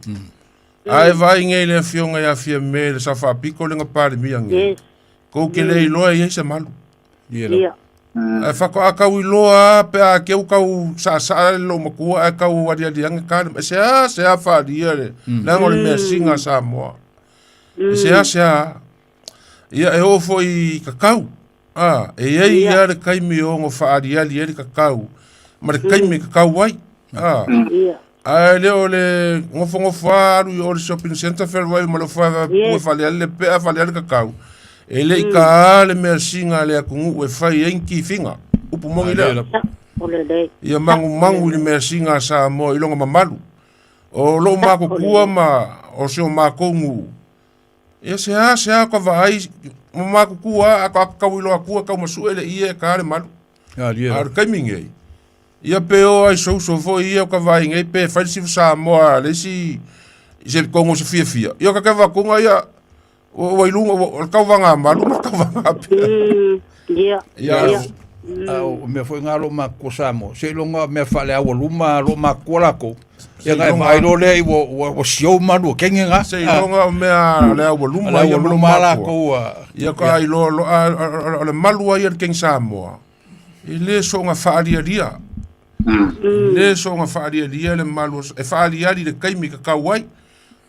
A e vaai nei le afioga ia Fiame le sao faapito le na Palemia nei. Yes. Kou ke le iloa e i ai se malu. Ia lava. Ia. Ae faatoa kau iloa a pe a keu kau saasaa le lou matua ae kau aliali age ka le e sea sea faalia le leaga o le measina a Samoa. E sea sea ia e oo foi i kakau. A e i ai ia le taimi e ono faaliali ai le kakau ma le taimi e kakau ai. A Ia. Ae le o le nofonofo lava alu i o i le shopping centre fealuai ma lou faavae Yes. faleale le pea faleale kakau. E le i taā le measina a le atunuu e fai ai ni tifiga. Upu moni lea. Sa, o lelei. Ia magumagu i le measina a Samoa i lona mamalu. O lou matutua ma o si o matou nuu, ia sea sea ka vaai ma matutua a ka kau iloa atua tau masue le ie e ta le malu. A A o le taimi nei, ia pe o ai souso foi ia o ka vaai nei pe fai le sifa Samoa a le isi i se tonu o se fiafia. Ia o ka ke vatunga ia ua i luga o le tauvaga malu ma le tauvaga pea. Ia. Ia, Ia. A o mea foi ngā lo matua Samoa. Seiloga o mea faaleaualuma lo matua lakou. Ia nga e vaai loa lea i ua, ua, ua siou malu o kenge ngā. Seiloga o mea leaualuma ia ma lo Leaualuma matua. lakou. Ia ka iloa lo a o le malu ai a le King Samoa. E le soona faalialia. E le soona faalialia le malu e faaliali le taimi ka kau ai.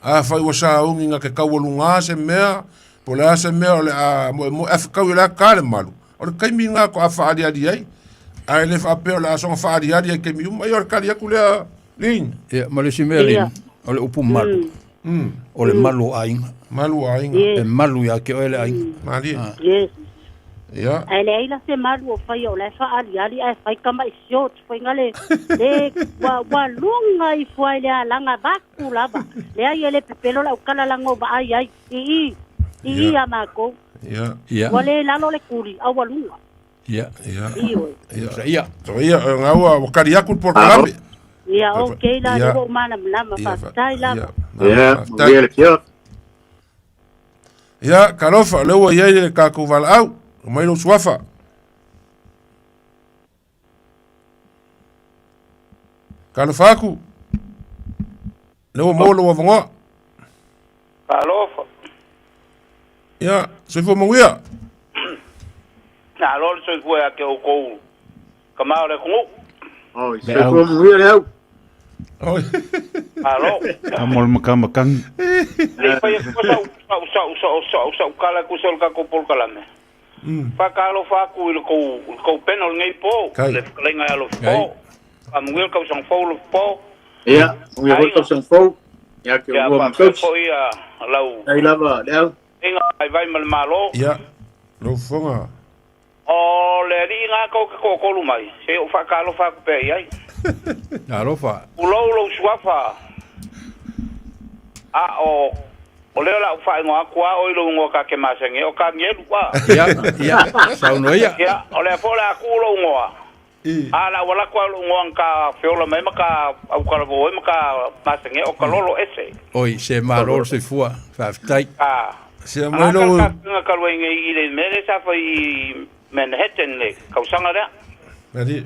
A fai ua sauni na ke taualuga se mea, po o le a se mea o le a moemoe a fekau i le a ka le malu. O le taimi lena ko a faaliali ai. Ae le faapea o le a soona faaliali ai taimi uma. Ia o le tali atu lea, Lin. Ia, ma le isi mea, Lin, o le upu malu. O le malu o aiga. Malu o aiga. E malu ia te oe le aiga. Malie. Yes. Ia. Ae leai la se malu o faia o la e faaliali ae fai tama'i short foi na le le ua ua luga ifo ai le alaga vaku lava. Leai e le pepelo la'u tala laga o vaai ai i i i i Ia. a makou. Ia. Ia. Ua le lalo le kuli a ua luga. Ia. Ia. Ioe. Ia. Ia. Ia, ngā ua ua kali aku le polokalame. Ia, okay la, Ia. lea ua ou malamalama, Ia, faafetai lava. Ia. Ia, Faafetai. manuia le fia. Ia, talofa, lea ua i ai le tatou valaau, aumai lou suafa. Talofa atu, lea ua maua lou avanoa. Talofa. Ia, soifua manuia. Malo le soifua ia te outou tama o le atunuu. Oi, soifua manuia le au. Oi. Malo. Amo le makamakagi. Le i fai atua sau, sau, sau, sau, sau, sau tala e tusa o le tatou polokalame. Faatalofa atu i le tou pena o lenei po, le fetalaiga ia Lofipo. Faamanuia le tausaga fou Lofipo. Ia, manuia foi le tausaga fou. Ia te Ia oulua ma faapea tausi. foi lau Faafetai lava Leau. Aiga vaivai ma le Malo. Ia, lau fofoga. O le alii na tou te toatolu mai, se i ou faatalofa atu pea i ai. Alofa. Tulou lou suafa, a o o lea o le a ou faaigoa atu a oe i lou igoa ta te masani ai, o Tanielu, a. Ia, ia, saunoa ia. Ia, o lea foi o le a tuu lou igoa, a o le a ou alu atu lava i lou igoa na ta feola mai ai ma ta autalavou ai ma ta masani ai, o Kalolo Ese. Oi, se malo le soifua, faafetai. A. Se A aumai ka lou. le tapuaiga talu ai nei i le mea lea sa fai i Manhattan le tausaga lea. Malie.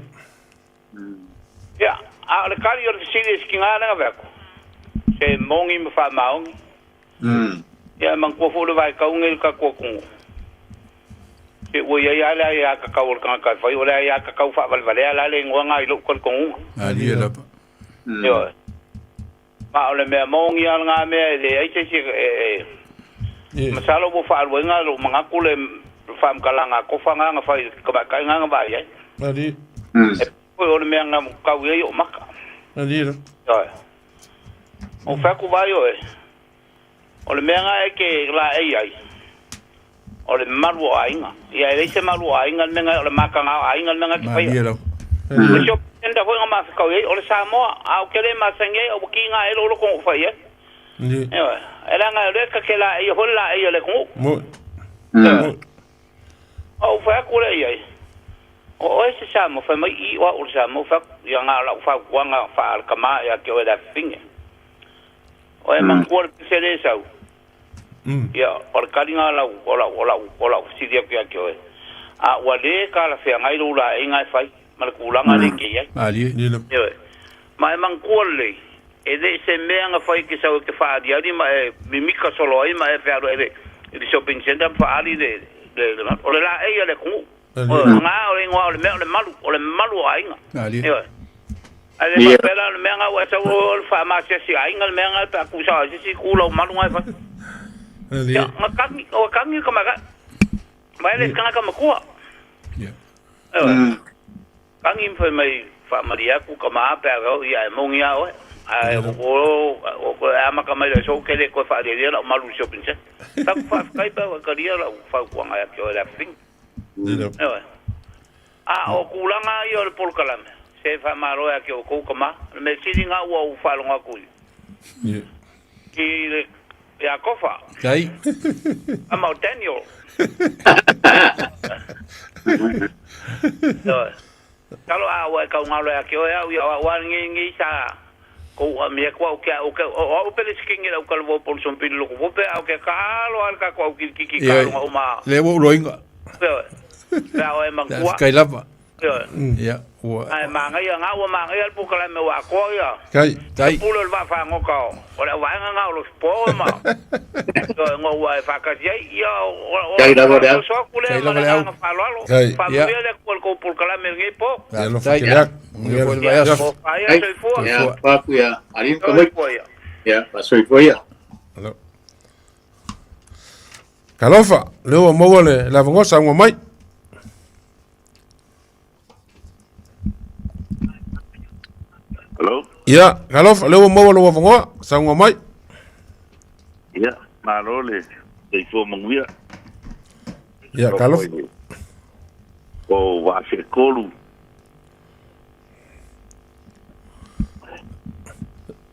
Ia, a o le tali o le fesili e sikiga lea na avatu, se moni ma faamaoni. Ia, e manatua foi le vaitau lenei i le tatou atunuu, se ua i ai lava le aiatatau a le tagata e fai, o le aiatatau faavalevalea la le igoa lena i lou talitonuga. Malie lava. Ioe. Ma o le mea moni lava lena mea e leai se isi e masalo ua faaluaina lou manatu le faamatalaga a Tofa na na fai i le tamaitai na na vaai ai. Malie. E pei o le mea na tau i ai ou maka. Malie lava. Ioe. Ou fai atu vaai oe, o le mea na e te laei ai, o le malu o aiga. Ia e leai se malu o aiga le mea na, o le mataga o aiga le mea na e te faia. Malie lava. O le shopping centre foi na mafekau i ai, o le Samoa, a ou te le masani ai, ua kiga ai lou loto na ou fai ai. Ioe. E leaga o lea ta te laeia foi le laei a le atunuu. Moi. Ioe. Ou fai atu lea i ai, o oe se Samoa? Fai mai, i, o au o le Samoa. Ou fai atu, ia na o lau fautuaga faa-tama ia te oe le afafine. O e manatua le pese lea e sau. Ia, o le taliga o lau, o lau, o lau, o lau fesili atu ia te oe, a ua le talafeagai lou laeiga e fai ma le tulaga lea e te i ai. Malie. Ioe. Ma e manatua lelei, e le i se mea na fai e te sau e te faaaliali ma e mimika solo ai ma e fealuai i le, i le shopping centre ma faaali le, le, le, o le laei a le atunuu. Ioe, na o le igoa o le mea o le malu, o le malu o aiga. Malie. Ioe. Ae le faapea la o le mea na ua e sau o le faamasiasi aiga le mea na pe a tuusao ai se isi tu lau malu na e fai. Ia, na tagi, ua tagi le tamaitai. Ma e le se tagata matua. Ioe. Tagi ma fai mai, faamalie atu tama pe a o ia e moni a oe. Ae o o o e amata mai le aso ou te le toe faalialia lau malu i le shopping centre. Taku faafetai pe a ua e talia lau fautuaga ia te oe le afafine. Ioe. A o tulaga ia o le polokalame, se faamalo ia te outou tama. O le mea sili na ua ou faalogo atu i i le ia Kofa. Tai. Tama o Daniel. Ioe. Talo a ua e taugalo ia te oe au ia o au a lenei nei sa kou amia atu au ke au ke o au pele sikingi lau kalavo pon sompili loko vope au ke kalo al ka ko au kilikiki Ioe. kalo uma. Le ua ou loiga. Ioe. Pe a oe manatua. Faafetai lava. Ioe. Ia, ua. Ae manaia na ua manaia le polokalame ua atoa ia. Kai. Tai. Pule o le vaafagaota o le auvaega na o Lofipo ma. Ioe, ngo ua e faatasi ai ia o Kai lava le au. soso atu lea Kai ma lava le le au. agaga faaaloalo. Kai. Faamanuia le Atua i le tou polokalame i lenei po. Ia alofa Faafetai. tele atu. Manuia foi le Ia, vaiaso. aia Kai. soifua. Ia, faaku ia. Alii ma tamaiti. Soifua ia. Ia, faasoifua ia. Alo. Talofa, lea ua maua le le avanoa saunoa mai. Hello? Ia, talofa, lea ua maua lou avanoa, saunoa mai. Ia, malo le soifua manuia. Ia, talofa. O Vaasetolu.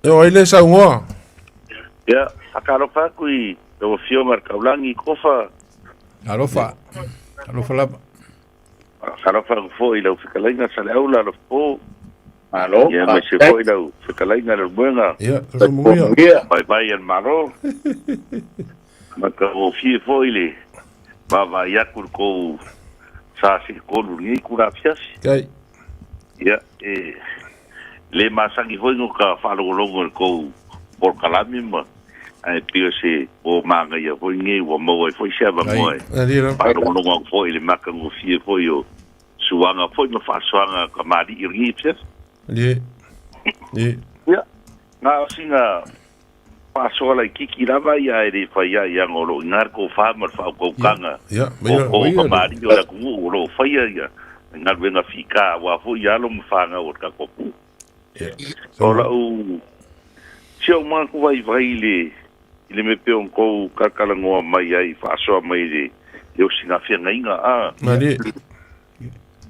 E o ai le saunoa. Ia, faatalofa atu i lau Afioga i le Taulagi Kofa. Alofa. Alofa lava. Faatalofa atu foi i lau fetalaiga Saleaula Alofapo. Malo. Ia, aemaise Faafetai. foi lau fetalaiga Leulumoega. Ia, soifua manuia. Manuia. Vaivai a le Malo. Matagofie foi le vaavaai atu i le tou sa seetolu i lenei itula afiafi. Kai. Ia, e le masani foi no ka faalogologo i le tou polokalame ma ae pei o se po manaia foi lenei ua maua ai foi se avanoa e Malie lava. faalogologo atu foi i le matagofie foi o suaga foi ma faasoaga a kamali'i o lenei afiafi. Malie. Malie. Ia, na o sina Faasoa laitiiti lava ia e le fai ai aga o lo o i ina le tofa ma le faautautaga Ia, o maia. o Maia le. kamali'i o le atunuu o lo o faia ia galuega fita aua foi alo ma fanau o le tatou atunuu. Ia. O Saunoa. la'u si ou manatu vaivai i le i le mea pei ona tou talatalanoa mai ai faasoa mai i le le osigafeagaiga a. Malie.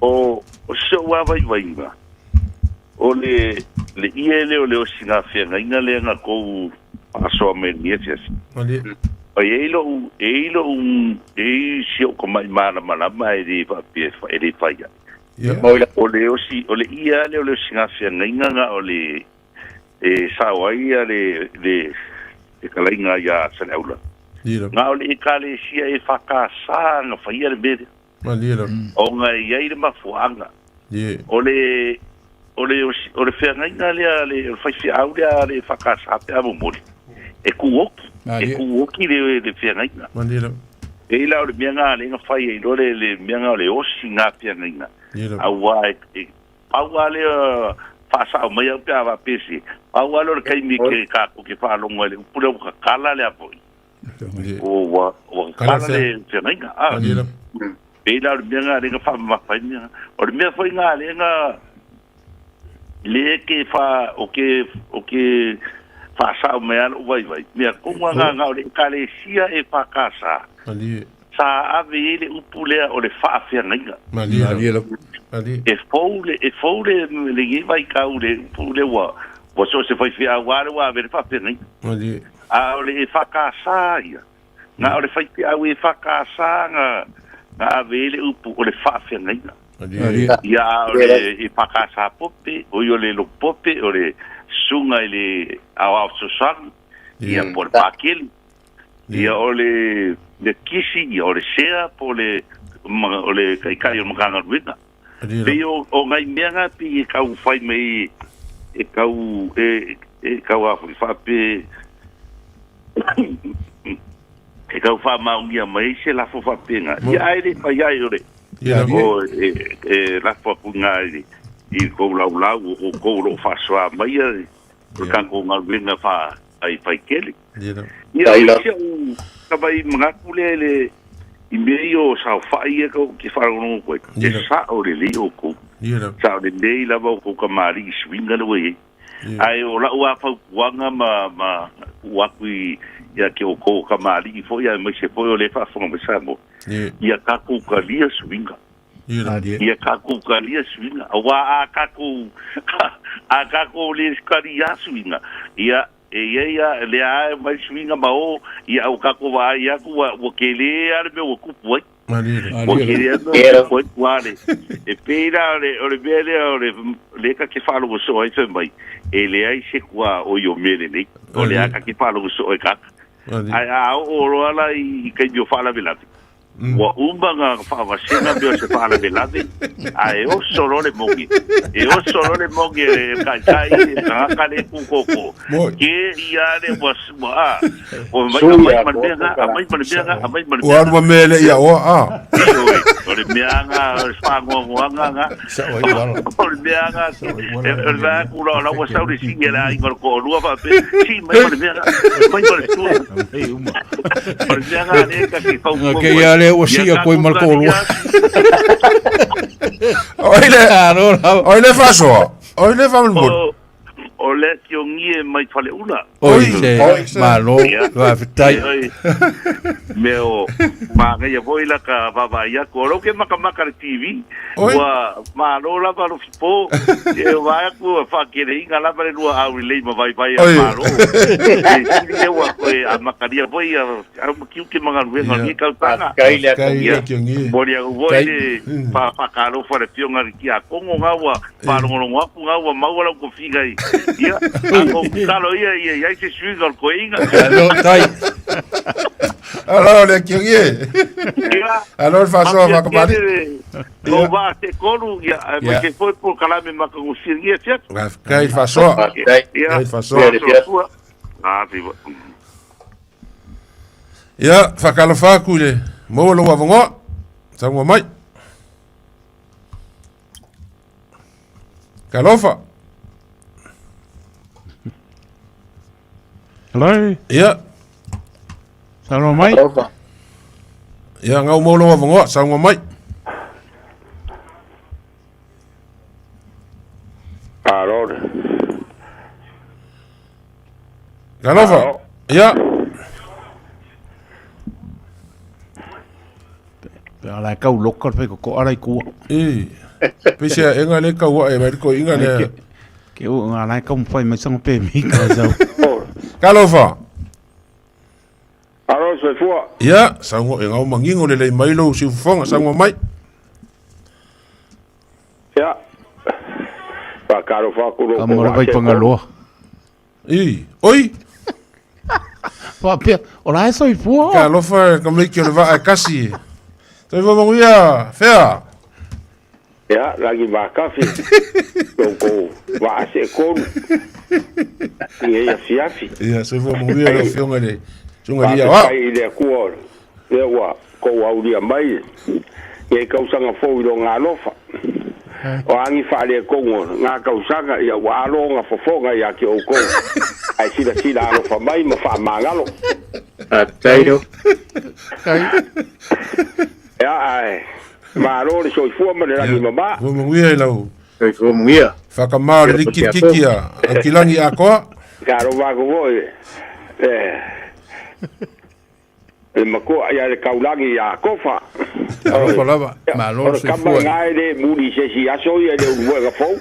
O o si ou lava vaivaiga o le le ie lea o le osigafeagaiga lea na tou faasoa mai i lenei afiafi. Malie. E i ai lo'u e i ai lo'u e i ai si o'u tama'i malamalama e lē faapea e lē fai a'i. Ia. Moi la. O le osi o le ie lava lea o le osigafeagaiga na o le e sao ai ia le le fetalaiga iā Saleaula. Ia lava. Na o le Ekalesia EFKS na faia le mea lea. Malie lava. Ona e i ai le mafuaaga. Ie. O le o le o le feagaiga lea a le o le faifeau lea a le EFKS pe a momoli, e tuoki, e Malie. tuoki le le feagaiga. Malie lava. E i la o le mea lena lea na fai ai loa le le mea lena o le osi ngā feagaiga. Ie lava. Auā e e pau lava lea faasao mai au pe a faapea se, pau lava lea o le taimi ke kākou ke faalogo ai i le upu lea ua kakala le a foi. Ie. Ua ua Kala kakala le le feagaiga. Ah. Malie lava. Pei la o le mea lena lea na faamamafa ai mea. O le mea foi lena lea na lea ke fa o ke o ke faasao mai lava lou vaivai, mea tonu lava na o le Ekalesia EFKS Malie. sa ave i ai le upu lea o le faafeagaiga. Malie lava. Malie lava. Malie. E fou le e fou le lenei vaitau le upu lea ua ua so o se faifeau lava lea ua ave i le faafeagaiga. Malie. A o le EFKS ia, na o le faifeau EFKS na na ave i ai le upu o le faafeagaiga. Malie. Malie. Ia a o le EFKS Pope, o ia o le Lotu Pope, o le susuga i le Aoao Fesoasoani, ia Ie. po o le Pakeli, Ie. ia o le le Kisi, ia o le Sea po o le ma- o le Taitai o le Matagaluega. Malie Pei lava. o o nai mea na pei e tau fai mai e tau e e tau a foi faape e tau faamaonia mai ai se lafo faapega. Mo- Ia ae le fai ai o le Ie lava. o e e lafo atu i ina i le i kou laulau o outou o loo faasoa mai ia le Ia. tatou galuega faa ai faitele. Ie lava. Ia Tai o la. si o'u tama'i manatu lea i le i mea ia o saofa'i ia kou ke faalogologo atu ai, Ie e lava. sa'o lelei outou. Ie lava. Sa'o lelei lava outou kamali'i i suiga le ua i ai. Ie. Ae o la'u lava fautuaga ma ma tuu atu i ia te outou o kamali'i foi aemaise foi o lē faafofoga mai Samoa, Ie. ia tatou talia suiga. Ie lava. Malie. Ia tatou talia suiga. Auā a tatou a tatou lē talia suiga, ia e i ai a lea lava e aumai suiga ma o, ia ua tatou vaai atu ua ua kelē lava le mea ua tupu ai. Malie lava. Ua Malie kelē lava. lava le mea Ia. ua tupu ai tuā le. E pei la o le o le mea lea o le lea ta te faalogo soo ai fai mai, e leai se tuaoi o mea lelei. O lea Malie. ta te faalogo soo ai kaka. Malie. Ae a oo loa la i taimi o faalavelave, ua uma na faavasega mea o se faalavelave, ae oso loa le mogi. E oso loa le mogi e le taitai e le tagata lea e kūkōkō. Moi. Ke ia le ua ua a ua mai Sui aumai a ma le ko mea ko ga, kala. aumai ma le mea ga, aumai ma le Ua mea alu ga. ma mea le ia oa a. Ioe, o le mea ga, o le faanoanoaga ga. Sa'o ai uala. O le mea ga, Sa'o ai e uala o le le mea mea. ku la la ua sau le Efeke sigi e le le aiga o le toalua faapea, si mai ma le mea ga, mai ma le tua. Ei uma. O le mea ga lea ta te Nga fautua ke ai. ia lea ua Ia sia koe tatou ma le toalua. talia Oi le Alo lava. oi le faasoa. Oi le faamolemole. o o le afiogi e mai Faleula. Oi Oi, se oi se. malo Ia. faafetai. Oi. Mea o magaia foi la ka vaavaai atu. O lou ke makamaka i le TV, Oi. ua malo lava Alofipo, e vaai atu ua faakeleiga lava le lua au lelei ma vaivai a Oi. malo. E sili lea ua toe amatalia foi ia au ma tiute ma galuega o Ia. lenei tausaga. Kai le Kai Ia. le afiogi. Momoli atu foi Tai. le faafakalofa i le afioga i le Tiakono ga ua faalogologo atu ga ua maua lau tofiga i ia tatou tatalo ia ia i ai se suiga o le toeaiga. Alo tai. Alo le afiogi. Ia Alo le faasoa faakamali. mafiafia le o vaa se tolu ia Ia. aemaise foi polokalame matagofie lenei afiafi. Faafetai le faasoa. Faafetai. Ia Faafetai le faasoa. Ia. soifua. Ah, viva. Ia, faakalofa atu i le maua lou avanoa. Saunoa mai. Kalofa. Hello. Ia. Saunoa mai. Alofa. Ia, gau mau lou avanoa, saunoa mai. Alo. Alofa. Ia. Pe ala e kau loka le ko ko ala i kua. E. Pe se enga le kau e mai ko inga le. Ke o ngā lai kau mwhai mai sanga pe mi ka sau. Kalofa. Alo, soifua. Ia, saunoa e ngau mangingo le lei mai lou siufofoga, saunoa mai. Ia. Faatalofa atu lo Ka mora vai pangaloa. I, oi. Faapea, o la e soifua. Ka alofa ka meiki o le vaa e kasi. Soifua manuia, fea. Ia, lagi makafi. Lo kou vaa se kolu. Ia ia fiafi. Ia, soifua manuia le afioga le susuga i le Aoao. Faafetai i le Atua lea ua kou aulia mai nei kausaga fou i lona alofa. O agi faaletonu o na kausaga, ia ua alo ona fofoga ia te outou, ae silasila alofa mai ma faamagalo. Faafetai lo. Ia, ae malo le soifua ma le lagi mama. Soifua manuia i lau. Soifua manuia. Whakamā o le rikirikiki a Aukilagi Akoa. Ka alofa atu foi le le matua ia le taulagi ia Kofa. Alofa lava, malo le soifua. O le kama lena e le muli i se isi aso ia i le uluega fou.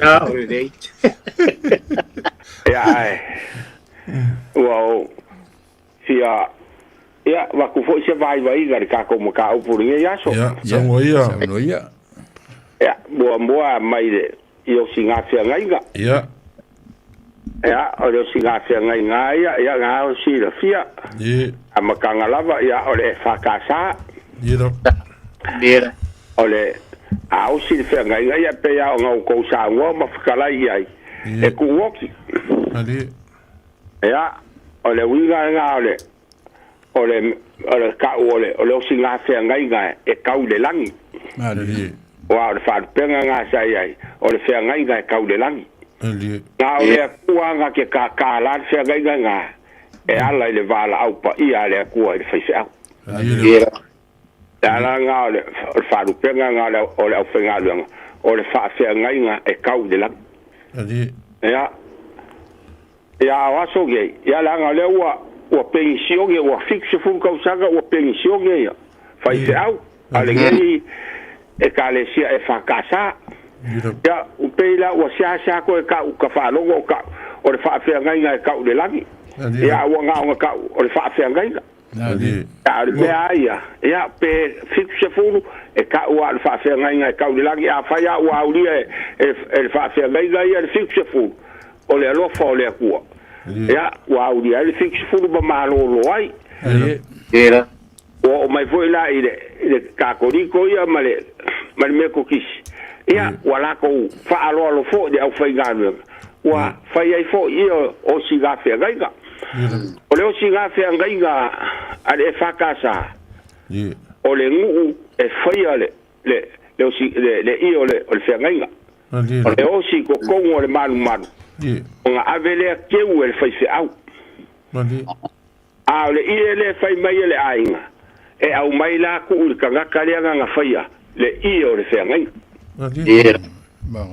Ah, o lelei. Ia ae, ua ou fia, ia, avatu foi se vaivaiga i le tatou mataupu i lenei aso. Ia, saunoa ia. Saunoa ia. Ia, muamua mai le i osigafeagaiga. Ia. Ia, o le osigafeagaiga ia, ia, na o silafia. Ia. Amataga lava, ia, o le EFKS. Ia. Ia. O le a osi le feagaiga, ia, pei lava ona outou saunoa ma fetalai i ai, e tuuoti. Ia. Ia, o le uiga lena o le, o le, o le tau o le, o le osigafeagaiga e tau i le lagi. Ia. Aua o le faalupega lena sa i ai, o le feagaiga e tau i le lagi. Na o le Atua na te kākā la le feagaiga lena e ala i le valaau paia a le Atua i le faifeau. Le ala lena o le faalupega lena o le aufaigaluega, o le faafeagaiga e tau i le lagi. Ia, ia a o aso nei, ia leaga o lea ua, ua penisione, ua 70 tausaga ua penisione ia faifeau a lenei Ekalesia EFKS. Ia, u pei la ua seasea koe ka'u ka faalogo o ka'u o le faafeagaiga e ka'u i le lagi. Ia, a ua na ona ka'u o le faafeagaiga. A o le mea a ia, ia, pe 70 e ka'u a o le faafeagaiga e ka'u i le lagi. Afai a ua aulia e, e le faafeagaiga ia le 70, o le alofa o le Atua. Ia, ua aulia ai le 70 ma malolo ai. Ua oo mai foi la i le, i le Katoliko ia ma le, ma le Metotisi, ia, ua latou faaaloalo foi i le aufaigaluega, ua fai ai foi ia osigafeagaiga. O le osigafeagaiga a le EFKS, o le nuu e faia le, le, le, osi, le, le ie o le, o le feagaiga. O le osi i totonu o le malumalu, ona ave lea keu e le faifeau. A o le ie lea e fai mai e le aiga, e aumai la tuu i le tagata lea na na faia le ie o le feagaiga.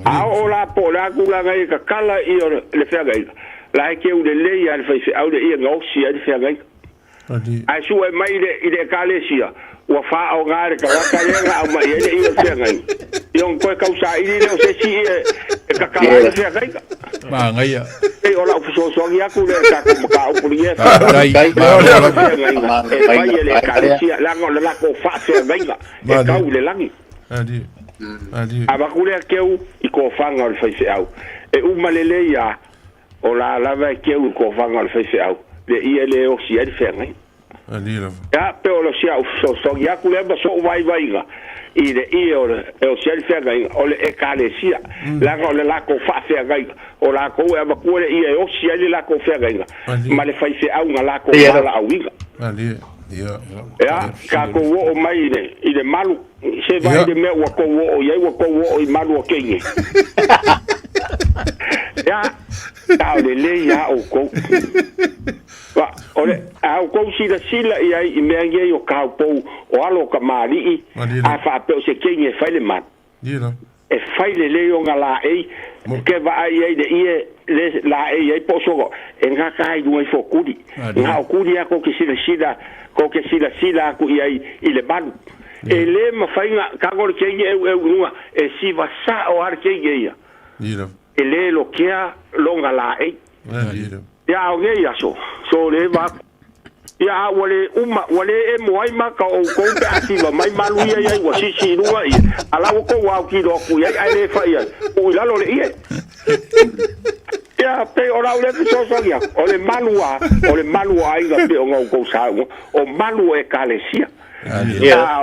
A oo la po o le a tulaga ia e tatala ie o le feagaiga, la e keu lelei lava le faifeau le ie na osi ai le feagaiga. Ae sue mai i le, i le Ekalesia, ua faaaoga e le tagata lea na aumai ai le ie o le feagaiga, ia ona toe tausaili lea o se isi ie e tatala ai le feagaiga. Manaia. Pei o lau fesoasoani atu lea i le tatou mataupu lenei e Faafetai. Malo lava. feagaiga e fai e le Ekalesia, leaga o le latou faafeagaiga e tau i le lagi. Avatu lea keu i tofaga o le faifeau, e uma lelei lava, o la lava e keu i tofaga o le faifeau, le ie le osi ai le feagaiga. Ia, pe o si au fesoasoani atu lea ma so'u vaivaiga i le ie o le e osi ai le feagaiga, o le Ekalesia, leaga o le latou faafeagaiga, o latou e avatua le ie e osi ai le latou feagaiga ma le faifeau na latou valaauina. Ia, tatou oo mai i le, i le malu, se vaai le mea ua tou oo i ai, ua tou oo i malu o teine. Ia, ta o lelei lava outou. Wa, o le, a outou silasila i ai i mea nei o kaupou o alo o kamali'i, a faapea o se keini e fai le malu. E fai lelei ona laei, ke vaai ai le ie le laei ai po o sogo, e gata ai i luga ifo o kuli. Na o kuli lava kou te silasila, kou te silasila atu i ai i le malu. E le mafai ona tago le keini eueu i luga, e siva sao lava le keini e ia. E le lokea lona laei. Ia a o nei aso, so le va Ia a ua le uma, ua le emo ai maka o outou pe a siva mai malu ia i ai ua sisi i luga ie, a la ua tou autilo atu i ai ae le fai ai, tuu i lalo le ie. Ia, pei o lau lea fesoasoani atu, o le malu a, o le malu o aiga pei ona outou saunoa, o malu o Ekalesia. A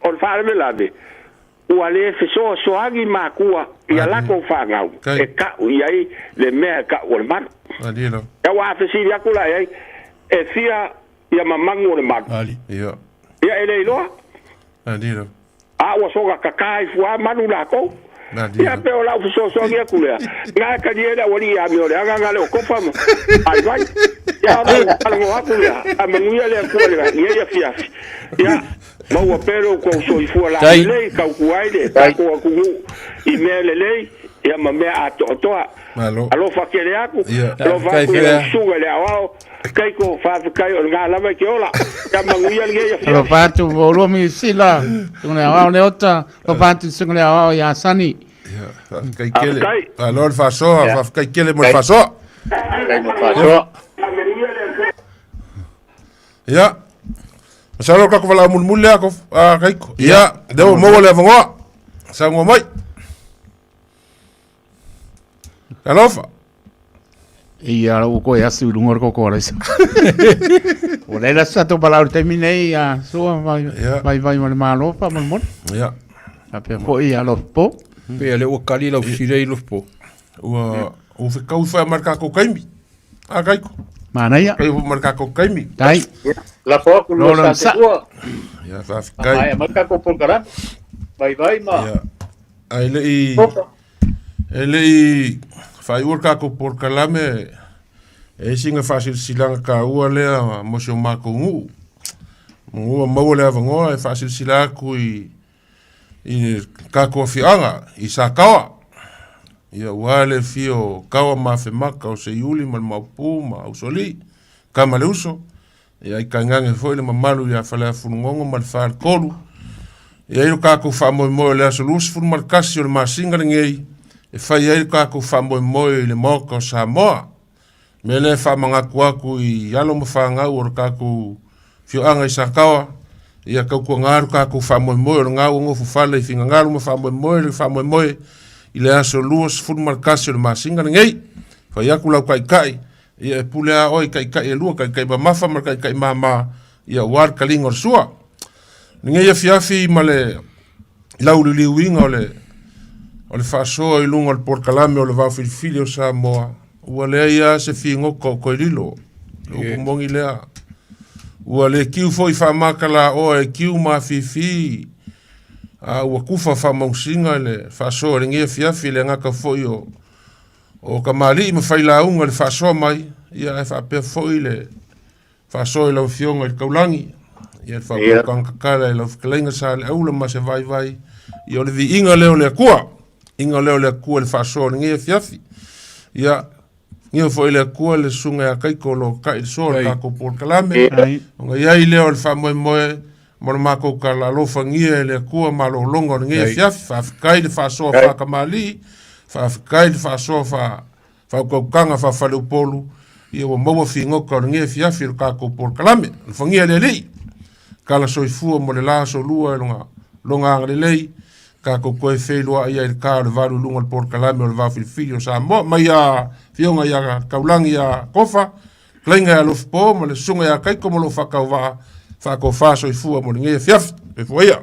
o le faalavelave, ua le fesoasoani matua ia latou fanau e tau i ai le mea e tau o le malu. Ia ua fesili atu la i ai, e fia ia mamanu o le malu? Ia e le iloa. A ua soga kaka ai fua malu latou. Ia pe o lau fesoasoani atu lea, na e talia le aualii ia mea o le agaga lea o Kofa ma Vaivai. Ia o lau talanoa atu lea, a manuia le Atua i lenei afiafi. Ia maua pea lo outou soifua laulelei, tautua ai le tatou atunuu i mea lelei ia ma mea atoatoa. Alofa tele atu, alofa atu i lau susuga i le aoao, Keiko, faafetai o lena lava e te ola. Ia manuia lenei afiafi. Alofa atu ua ulua Miusila, susuga i le aoao Leota, alofa atu i le susuga i le aoao ia Sani. Faafetai tele. Malo le faasoa, faafetai tele mo le faasoa. Faafetai mo le faasoa. Ia. Masalo ka ko vala mulimuli lea ko a Kaiko. Ia, lea ua maua le avanoa. Saunoa mai. Alofa. Ia ua koe asu i luga o le koko o Raisa. Ua leai la se tatou valaau i le taimi nei, a sua vai vai vai ma le Malo faamolemole. Ia. Faapea foi ia Lopo. Pei o lea ua kali lau fesili ai Lopo. Ua ua fekau fai ma le tatou taimi. A Kaiko. Manaia. Kai ma le tatou taimi. Tai. Lafo atu lua sa te tua. Ia, faafetai. Ai, mai tatou polokalame. Vai vai ma. Ia. Ai le i e le i faaiua le tatou polokalame e isi na faasilasilaga taua lea mo si o matou nuu. Ua maua le avanoa e faasilasila atu i i tatou afioaga i Sakaoa. Ia ua le afio o Kaoa ma Afemaka o Seiuli ma le Maopu ma Usoalii, Tama le Uso, ia ai tainane foi le mamalu ia Faleafulugogo ma le Faletolu. E i ai lo tatou faamoemoe o le aso 21 o le masina lenei e fai ai lo tatou faamoemoe i le Maota o Samoa. Mea lea e faamanatu atu i alo ma fanau o le tatou afioaga i Sataoa, ia tautuana lo tatou faamoemoe o lena ua nofo fale i finagalo ma faamoemoe le faamoemoe i le aso 21 o le masina lenei. Fai atu lau taitai, ia e pule lava oe i taitai e lua, taitai mamafa ma le taitai mama, ia aua le taliga o le sua. Lenei afiafi ma le lauliliuina o le o le faasoa i luga o le polokalame o le vaofilifili o Samoa, ua leai lava se figota o toe lilo. Le upu moni lea. Ua le kiu foi faamakalaoa e kiu mafifi, a ua kufa faamausiga le faasoa i lenei afiafi, e le gata foi o o kamali'i ma failauga i le faasoa mai, ia ae faapea foi le faasoa i lau Afioga i le Taulagi, ia le faautautaga tatala i lau fetalaiga Saleaula ma se vaivai, ia o le viiga lea o le Atua, viiga lea o le Atua i le faasoa o lenei afiafi. Ia, viiga foi le Atua le susuga ia Kaiko o lo o ta'i i le soa o le tatou polokalame, ona i ai lea o le faamoemoe mo le matou tala alofagia e le Atua malologa o lenei afiafi. Faafetai le faasoa faatamalii, faafetai le faasoa faa faautautaga faafaleupolu, ia ua maua figota o lenei afiafi o le tatou polokalame. Alofagia e le Alii, tala soifua mo le la asolua i lona, lona agalelei, tatou toe feiloai ai i le ta o le valu i luga o le polokalame o le Vaofilifili o Samoa. Mai a Afioga ia Taulagi ia Kofa, Kalaiga ia Alofipo ma le Susuga ia Kaiko ma lou faatauvaa, faatofa soifua mo lenei afiafi. Soifua ia.